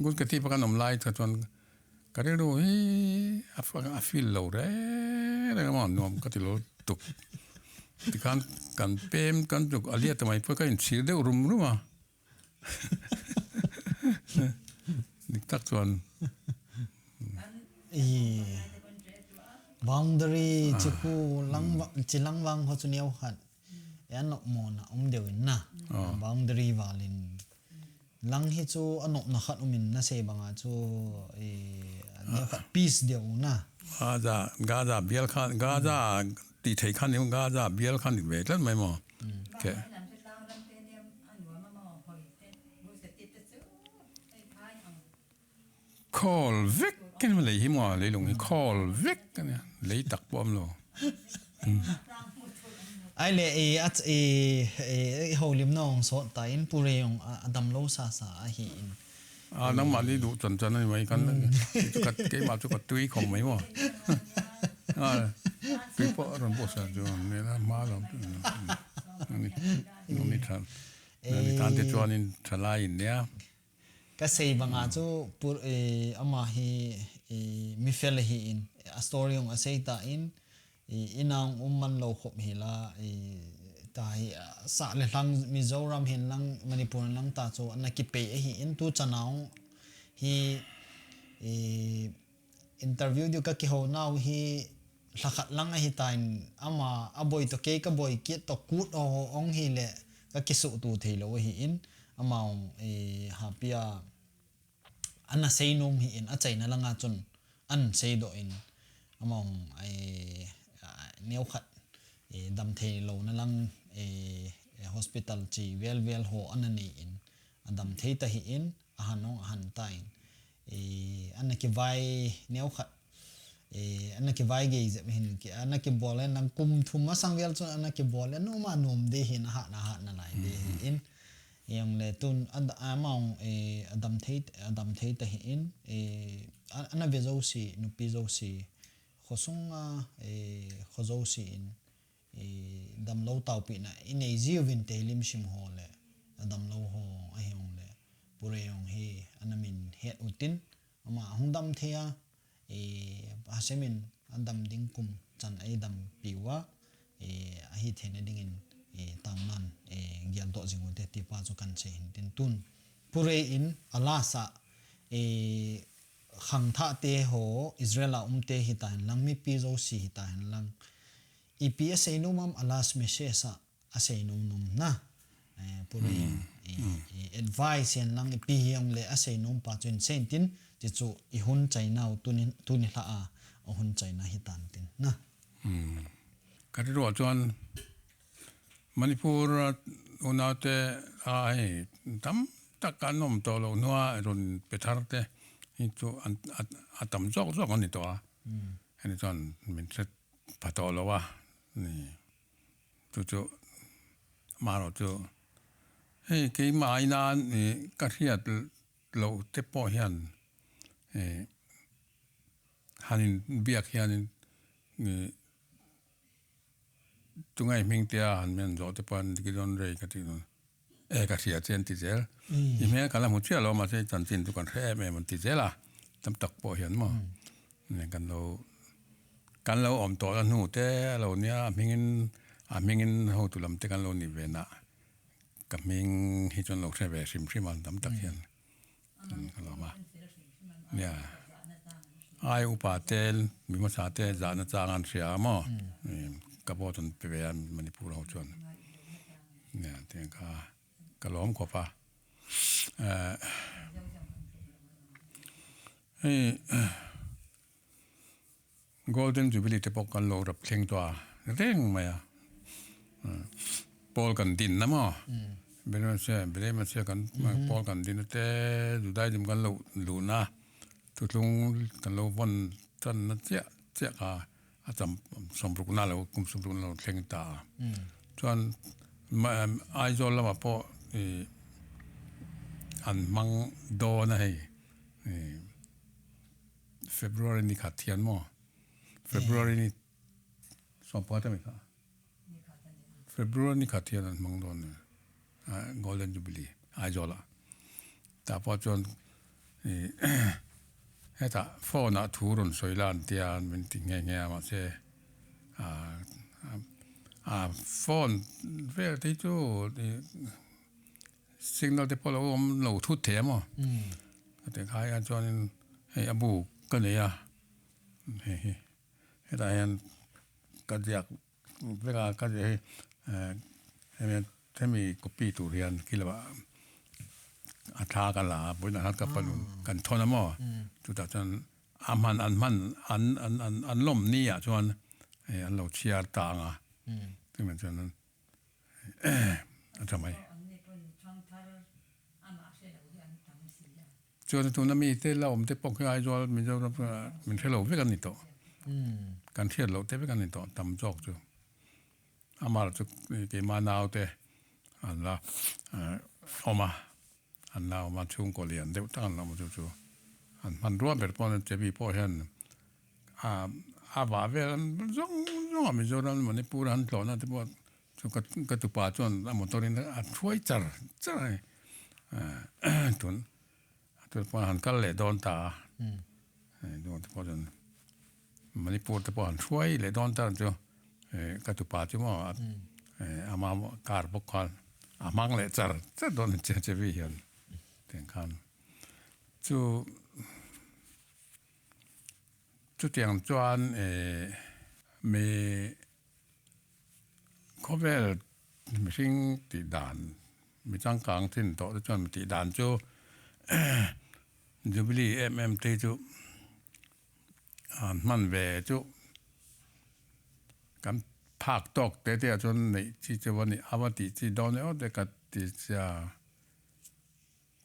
Gush Katif a kan awm lai chuan ka rilru hi a, a feel lo reng reng a maw, nuam ka ti lo tuk. Tikhan kan pem, kan tuk a liat mai pawh ka inchhir deuh rum rum a. Dik tak chuan. I boundary, ah, chi khu lang va-, chi lang vang ho chu neo khat. E a nop mawna awm deuh in na. Ah. Boundary valin. Lang hi chu a nopna khat awm in na sei banga chu, i, neo khat peace deuh na. Gaza, Gaza bial khan, Gaza ti thei khan ni, Gaza bial khan dik ve tlat mai maw. Mm. Ke. Khawl vek ken lei hi maw, leilung hi khawl vek a nia, lei tak pawh awm lo. Ai le, i, a, i, i, i holim na awng sawt ta in, Pu Rei awng a, a dam lo sa sa a hi in. A, nangmah ni duh chan chan a ni mai kan, mm, chu ka, keimah chu ka tui khawm mai maw. A, tui pawh a rawn pawh sa chu, ni la hma lo. Ni, ni than, ni than te chuan in thalai in nia. Ka sei banga chu pur-, eh, ama hi, eh, mi fel a hi in, a story hong a sei ta in, eh, i nang um man lo khop hi la, eh, ta hi, ah, sah le hlang Mizoram hin lang, Manipur hin lang ta chu ana kipei a hi in, tu chana hong hi, eh, interview diu ka kiho nau hi, thla khat lang a hi ta in, ama a boi to kei ka boi kit to kut o hong hi le, ka kisuh tu thei lo a hi in, Amahon, eh, Hapia, ana sei nom hi in, a chaina langa chun, an sei doh in, amahon, eh, ah, neo khat, eh, dam thei lo na lang, eh, eh, hospital chi vel vel ho ana nei in, a dam thei ta hi in, a han hong a han ta in, eh, ana kivai neo khat, eh, ana kivai gei jep hin ki, ana kibol le nang kum thum masang vel chun ana kibol le numa nom de hin ahat na, ahat na lai de hin. Ijongle tun ad-, among, eh, adam thei, adam thei ta hin, eh, a-, ana ve jouse, nupi jouse, khosung a, eh, kho jouse in, eh, damlou taopeh na inei jiuvin te lim sim ho le, adamlou ho ahijongle, Pu Rei jong hi ana min het utin, ama hung dam thei a, eh, Hashem in adam ding kum chan eidampi uva, eh, ahi theina dingin, eh, tangnan, eh, geldoh jing ute ti pa chu kan sei hin tin tun. Pu Rei in a last a, eh, khangthah te ho, Israel a um te hita hen lang, mipi jouse hita hen lang. Ipi asei nom am a last message a, asei nom nom na. Eh, Pu Rei in, eh, eh, advice hen lang ipi hijongle asei nom pa chu in sei tin, ti chu i hun chaina u tuni, tuni lha a, a hun chaina hitan tin na. Ka ti ruah chuan Manipur a unaute a hei tam tak kan awm tawh lo hnuah rawn pe thar te hi chu an, a, a tam zawk zawk a ni tawh a. Hei ni chuan min hre pha tawh lo a ni. Chu chu, amaherawhchu hei keimah aia ni ka hriat loh te pawh hian, eh, han inbiak hianin, eh, tunge i hming tia han men zawh te pawh an Gideon Rei ka ti nun. Eh, ka hria che an ti zel. I hmel ka la hmu chiah lo, mahse, chanchin chu kan hre em em an ti zel a. Tam tak pawh hian maw. Nen kan lo, kan lo awm tawh la hnu te a lo nia, a hmingin, a hmingin hotu lam te kan lo ni ve na. Ka hming hi chuan lo hre ve hrim hrim a, tam tak hian. Kan ka lawm a. Nia. Ai upa te, mi hmasa te, zahna chang an hria maw. Em, ka pawh chuan pe ve a Manipur ho chuan. Nia, tiang kha ka lawm khawp a. Eh, hei, Golden Jubilee te pawh kan lo rap thleng tawh a, reng mai a. Hmm. Pawl kan din na maw? Hmm. Bele masa, bele masa kan, hmm, pawl kan din te, Judaism kan lo luhna, thuthlung kan lo von channa chiah chiah kha, a cham sawmrukna lo, kum sawmrukna lo thleng ta. Hmm. Chuan, ma, em, Aizawl lamah pawh, i, an hmang dawn a hei. I, February ni khat hian maw? February ni sawmpakhat a ni kha. February ni khat hian an hmang dawn a ni. A, Golden Jubilee, Aizawl a. Tah pawh chuan, i, heta phone ah thu rawn sawi la an tia, min ti nghe nghe a, mahse, a, a, a phone vel te chu, i, signal te pawh lo awm lo thut thei a maw? Mm. Ka ti kha hian chuan hei a bu ka nei a. Hei, hei. Hetah hian ka ziak vek a, ka ziak hi, eh, hemi, hemi copy tur hian ki lo a, a thla ka la a, buin a thla ka panun kan thawn a maw? Mm. Chutah chuan a hman, an hman, an, an, an, an lawm ni ah chuan, eh, an lo chhiar ta ang a. Mm. Chumi chuan, a tam mai. Chuan tuna mi te la awm te pawh khi Aizawl, Mizoram, ah, min hre lo vek an ni tawh. Hmm. Kan hriat loh te vek an ni tawh, tam zawk chu. Amah chu, eh, keima nau te an la, eh, awm a. An la awm a, chhungkaw lian deuh tak an la awm chu chu. An hman ruah ber pawh, Chebi pawh hian, a, a vah vel an zawng zawng a, Mizoram, Manipur a han tlawhna te pawh chu ka, ka tupa chuan a motor in a hruai char char a, a, tun, a tun pawh han kal leh dawn ta a. Hmm. Eh, dawn te pawh chuan Manipur te pawh han hruai leh dawn ta chu, eh, ka tupa chu maw, a, hmm, eh, ama car bawk khan a hmang leh char char dawn che, Chebi hian. Tiang khan chu, chutiang chuan, eh, mi khawvel mihring tih dan, mi changkang chin tawh te chuan mi tih dan chu, Jubilee em em te chu, an hman ve chu, kan phak tawk te te ah chuan neih chi chu va ni, a va tih chi dawn e aw te ka ti che a.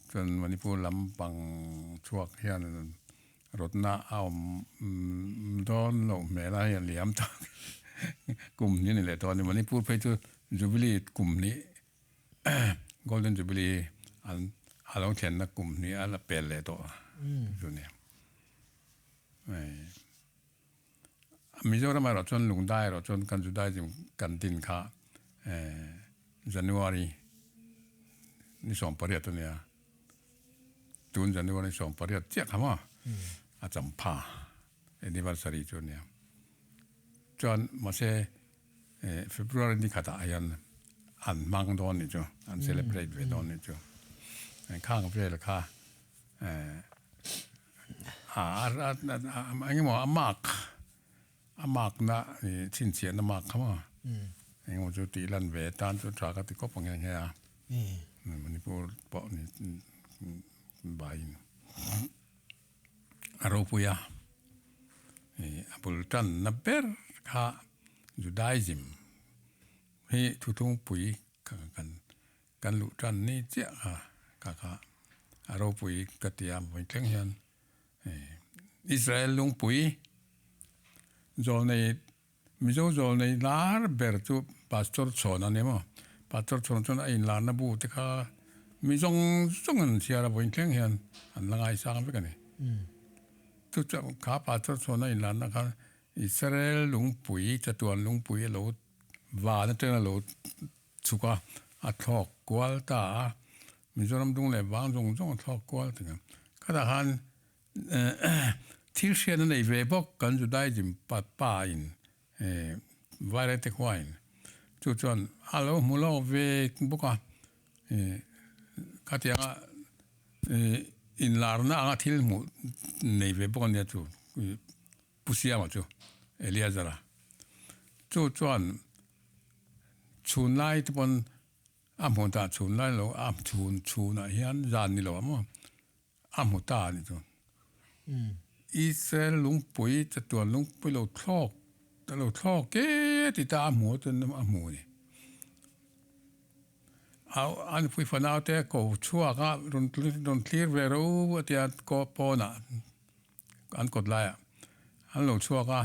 Chuan Manipur lampang chhuak hian rotna a um, um, don lo mela hi liam ta. Kum ni ni le to ni Manipur phei chu Jubilee kum ni, Golden Jubilee an, a lo thlenna kum ni a la pel le to. Chu ni. Mizoram a ro chun lungdai ro chun kan Judaism kan din kha, eh, January ni som pariat tu nia. Tun January ni som pariat chiah kha ma. A champha anniversary chu nia. Chuan mase, eh, February ni khata ayan an mang don ni chu, an celebrate ve don ni chu. Eh, khang vel kha, eh, a, a, a, a, a, engemaw a mak, a makna, eh, chhinchhiahna mak kha ma. Engemaw chu tih lan ve tan chu ṭha ka ti khawp ang nge nge a. Manipur pawh ni, mm, mm, vai in. A ropui a. Eh, a bul ṭanna ber kha Judaism hi thuthung pui kha kan, kan luh ṭan ni chiah kha, kha, kha a ropui ka tia, vawi thleng hian, eh, Israel lungpui, zawlnei, Mizo zawlnei lar ber chu Pastor Chhawna ni maw. Pastor Chhawna chuan a inlarna bu te kha mi zawng zawng an chhiar a, vawi thleng hian an la ngaisang vek a ni. Chu chu kha Pastor Chhawna inlarna khan Israel lungpui, chatuan lungpui a lo, van aṭang a lo chhuk a, a thlawk kual ta a, Mizoram dung leh vang zawng zawng a thlawk kual ta a. Khatah khan, eh, thil hriatna nei ve bawk kan Judaism pa, pa in, eh, Vairete khua in. Chu chuan a lo hmu lo ve bawk a, eh, khatianga, eh, inlarna anga thil hmuh nei ve bawk a nia chu. Pu Siama chu, Eliazara. Chu chuan chhun lai te pawn a hmu ta, chhun lai lo, a chhun, chhunah hian zan ni lo a maw? A hmu ta a ni chu. Israel lungpui, chatuan lungpui lo thlawk, ta lo thlawk e ti ta a hmu, a hmu ni. A, an pui fanau te ko chhuak a, rawn tlir, rawn tlir ve ro, a tia ko pawnah. An kawt laiah an lo chhuak a,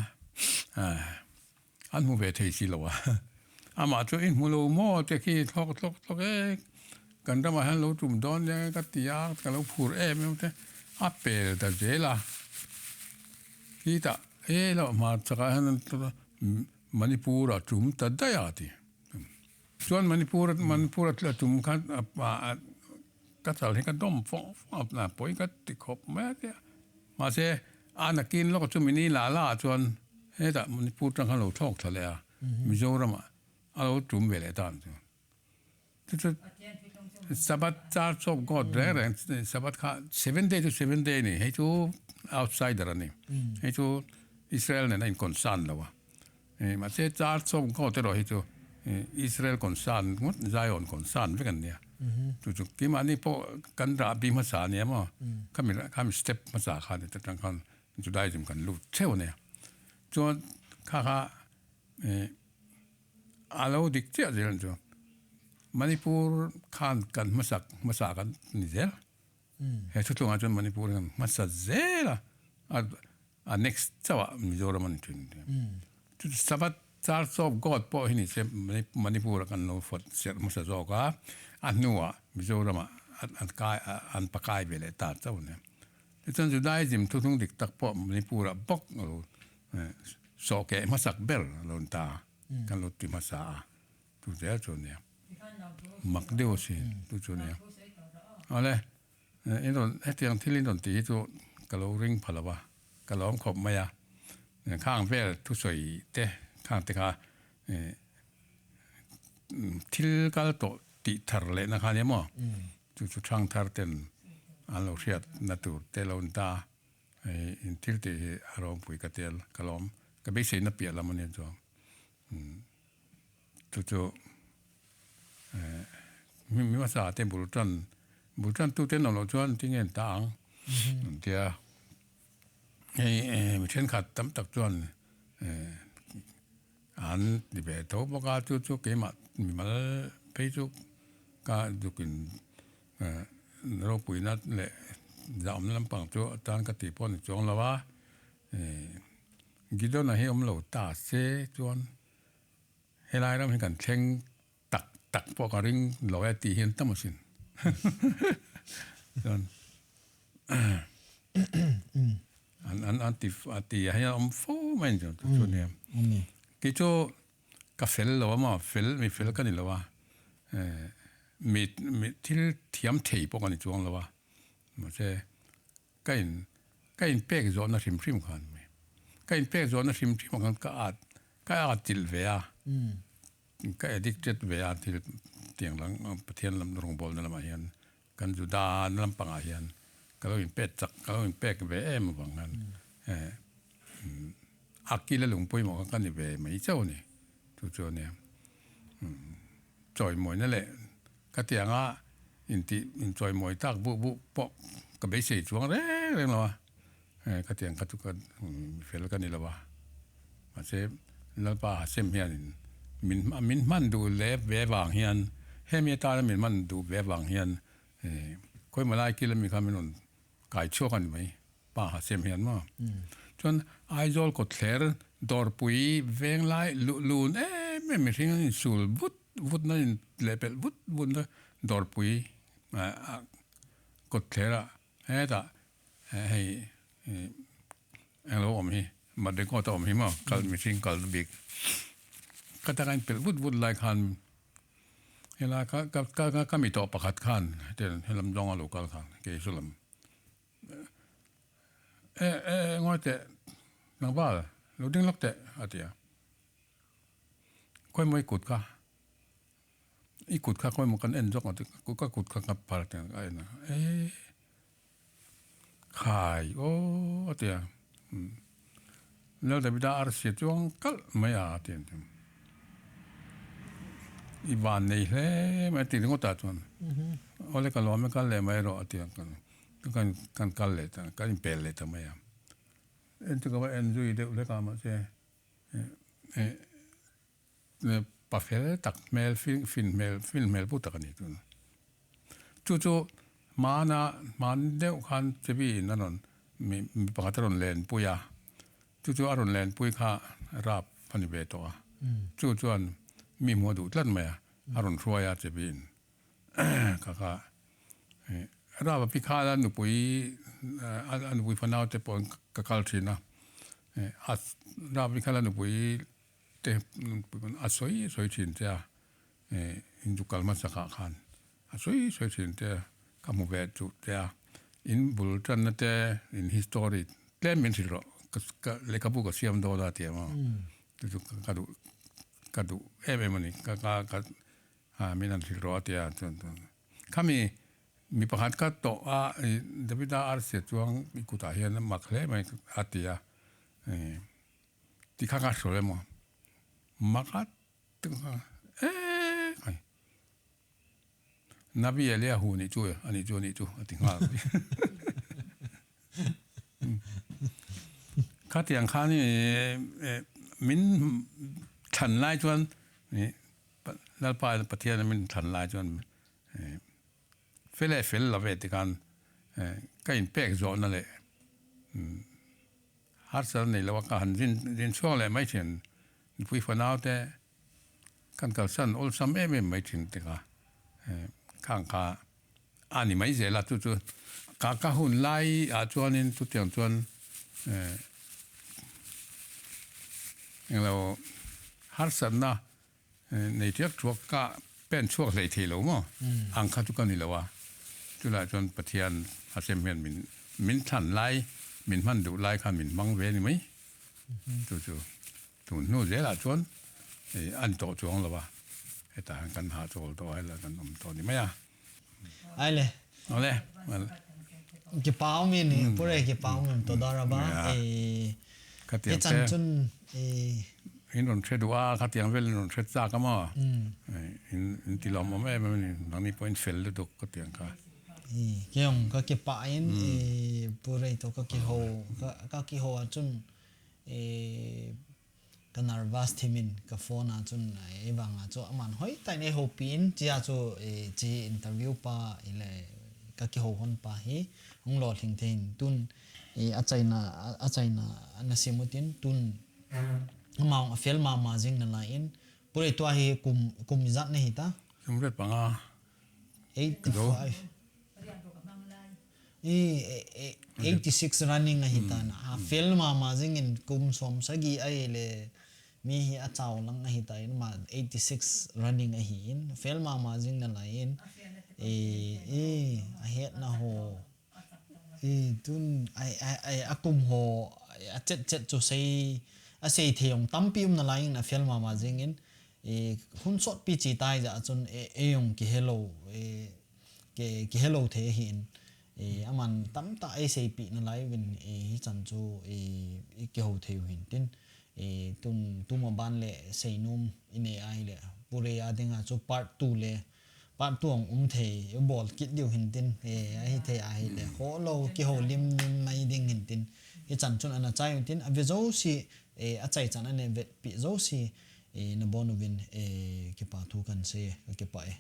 a, an hmu ve thei si lo a. Amah chu, "In hmu lo maw te khi thlawk, thlawk, thlawk e, kan ramah hian lo tum dawn nia ka ti a, ka lo phur em em te." A pel ta zel a. Khi ta, e, lo hmar chakah hian Manipur a tum ta daih a ti. Chuan Manipur, Manipur a tum khan, a, a, a, ka chal hi ka dawm fawng fawng a, a pawi ka ti khawp mai a tia. Mahse, a nakin lawk chu min la la chuan, hetah Manipur tang khan lo thlawk thla leh a, Mizoramah a lo tum ve leh ta chu. Chu chu Sabbath, Church of God reng reng, Sabbath kha seven day to seven day ni, hei chu outsider a ni. Hei chu Israel nena in concern lo a. Eh, mahse, Church of God erawh hi chu, eh, Israel concern, Zion concern vek an nia. Chu chu, keimahni pawh kan rah bi hmasa a nia maw? Khami, khami step hmasa kha ni, chutang khan Judaism kan lut cheu a nia. Chuan kha kha, eh, a lo dik chiah zel chu. Manipur khan kan hmasak, hmasa kan ni zel. He thutlungah chuan Manipur kan hmasa zel a, a, a next chauhah Mizoram an ṭhin. Chu Sabbath, Church of God pawh hi ni se, Mani-, Manipur-a kan lo fawt serh hmasa zawk a, a hnuah Mizoramah an, an kai, a, an pakai ve leh ta chauh nia. Tichuan Judaism thuthung dik tak pawh Manipur-ah bawk a lo, eh, sawhkeh hmasak ber a lo ni ta, kan lo ti hmasa a. Tu zel chu nia. Mak deuh si, tu chu nia. Awle, eh, in rawn, hetiang thil in rawn ti hi chu ka lo ring pha lo va, ka lawm khawp mai a. Eh, khang vel thusawi te, khang te kha, eh, mm, thil kal tawh tih thar lehna kha nia maw? Chu chu thangthar ten an lo hriatna tur te lo ni ta. Eh, in thil tih hi a rawngpui ka tel, ka lawm, ka beiseina piah lam a nia chu. Mm. Chu chu, eh, mi, mi hmasa te bul ṭan, bul ṭan tu te nawm loh chuan ti nge ni ta ang. An tia. Hei, eh, mi ṭhenkhat tam tak chuan, eh, an ti ve tho bawk a, chu chu keimah mimal phei chu ka zuk in, eh, ropuina leh Jaumna lampang chu atan kati pon chuang lou a. Eh, Gideon a hi um lou ta se chuan. Helai ram hi kan thleng tak tak pawh ka ring lo e ti hian tam asin. Chuan, an, an, an ti, a ti a hian a awm fo mai chu, chu, chu nia. Kei chu ka fel lo a maw, fel, mi fel ka ni lo a. Eh, mi, mi thil thiam thei pawh ka ni chuang lo a. Mahse, ka in, ka in pek zawhna hrim hrim khan mai. Ka in pek zawhna hrim hrim khan ka at, ka at til ve a. Ka addicted ve a, thil tiang lang, Pathian lam rongbawlna lamah hian, kan Juda lampangah hian, ka lo in pek chak, ka lo in pek ve em avang khan. Eh, mm, a kila lung pawimawh kha ka ni ve mai chauh ni. Chu chu a nia. Mm. Chawimawina leh ka tianga inti, in chawimawi tak buh buh pawh ka beisei chuang reng reng lo a. Eh, ka tiang ka chu ka, mm, fel ka ni lo a. Mahse, Lalpa Hashem hian in min, min hman duh le ve vang hian, hemi atana min hman duh ve vang hian, eh, koima lai kila mi kha min rawn kai chhuak a ni mai. Pa Hashem hian maw. Chuan Aizawl kawtthler dawrpui veng lai lu-, lun em em, mihring an insul vut vut na, in lehpelh vut vut na dawrpui, a, a, kawtthler a, heta, eh, hei, eh, englo awm hi, Madrikawt a awm hi maw, kal, mihring kal bik. Ka taka in pelh vut vut lai khan, helai ka, ka, ka, ka, ka mi tawh pakhat khan, hetiang, helam zawng a lo kal khan, kei chu lam. E, e, e, ngawi teh, nang val, lo ding lawk teh, a ti a. Khawimaw i kut kha? I kut kha khawimaw kan en zawk a ti, ka kut kha ka par teng a en a. E, khai, aw, a ti a. Hmm. Lal Davida arsi chuang kalh mai a, a ti a. I vannei hle mai, a ti ringawt a chuan. Awle ka lawm e, kal leh mai rawh, a ti a. Kan, kan, kan kal leh ta, kan inpel leh ta mai a. En chu ka va en zui deuh hlek a mahse, eh, eh, eh, pa fel tak hmel, fin, fin hmel, fin hmel pu tak a ni chu. Chu chu, hmana, hman deuh khan Chebi in a rawn, mi, mi pakhat a rawn lenpui a. Chu chu a rawn lenpui kha rap a ni ve tawh a. Mm. Chu chuan mi hmuh a duh tlat mai a, a rawn hruai a Chebi in. Ka, ka, eh, Rava Pikhala nupui, eh, a, a nupui fanau te pawh ka kal ṭhin a. Eh, a, Rava Pikhala nupui te, nupui pawn a sawi, sawi ṭhin te a. Eh, in chu kal hmasa kha khan. A sawi, sawi ṭhin te a. Ka hmu ve chu te a. In bul ṭanna te, in history tlem min hrilh rawh. Ka, ka, lehkhabu ka siam dawn a ti a maw. Mm. Chu chu ka, ka duh, ka duh em em a ni. Ka, ka, ka, a, min an hrilh rawh a ti a, chuan, chuan. Khami, mi pakhat ka tawh a, i, Davida arsi chuang i kutah hian a mak hle mai a ti a. I, ti kha ka hre emaw. Mak a, ti kha, e, khai. Nabi Eliyahu ni chu, a ni chu, a ni chu, a ti nghal. Khatiang khan, eh, eh, min thlan lai chuan, eh, Pa-, Lalpa Pathian min thlan lai chuan, eh, fel e fel lo ve tikhan, eh, ka inpek zawhna leh, mm, harsatna nei lo a ka han zin, zin chhuak leh mai ṭhin. Nupui fanau te kan kalsan awlsam em em mai ṭhin tikha, eh, khang kha a ni mai zel a chu chu. Ka, ka hun lai ah chuanin chutiang chuan, eh, englo harsatna, eh, nei thiak chhuak ka pen chhuak hlei thei lo maw? Mm. Ang kha chu ka ni lo a. Chulai chuan Pathian Hashem hian min, min thlan lai, min hman duh lai khan min hmang ve ni mai. Mhm. Chu chu. Tun hnu zel ah chuan, eh, an tawh chuang lo a. Hetah hian kan ha chawl tawh a, helai kan awm tawh ni mai a. Ai le. Awle. Kipa um in, mm, Pu Rei, kipa um in, toda rabah. Ya. Eh, khatiang hechan te chun, eh, in rawn hre duh a, khatiang vel in rawn hre chak a maw. Mm. Eh, in, in tilawm awm em em a ni, nangni pawh in fel lutuk khatiang kha. Eh, kei ang ka kipa in, mm, eh, Pu Rei tawh ka kiho, ka, ka kiho a chun, eh, ka nervous thimin ka phone a chun, eh, ei vanga chu aman hoi takin ei hopih in, chia chu, eh, chi interview pa i le, kihou hon pa hi hung lolhing thei in tun, eh, achaina, a, achaina na sim utin tun amau a fel mama jing nalai in, pure tua hi kum, kum ijat na hita? Kum vet panga. Eighty-five. I, e, e, eighty-six running ahi tan. A fel mama jing in kum som sagi ahile mi hi achau lang ahi tan, ma eighty-six running ahi in. Fel mama jing nalai in. E, e, ahetna ho. E, tun, ai, ai, ai, akum ho, a chet chet chu sei, asei thei jong tampi um nalai in a fel mama jing in. E, hun sotpi chi tai ja chun, e, e jong kihelou, e, ki, kihelou thei ahi in. E, aman tamtah eiseipi nalai uvin, e, hichan chu, e, i kihou thei u hin tin. E, tun, tuma ban le seinom inei ahile, pure a dinga chu part two le, part two ong um thei, i bol kit diu hin tin, e, ahi thei ahile, kholou, kihou lim lim mai ding hin tin. Hichan chun ana chai u tin, ave jouse, e, achaichan ana vetpi jouse, e, nabon uvin, e, kipa thu kan sei, kakipah e.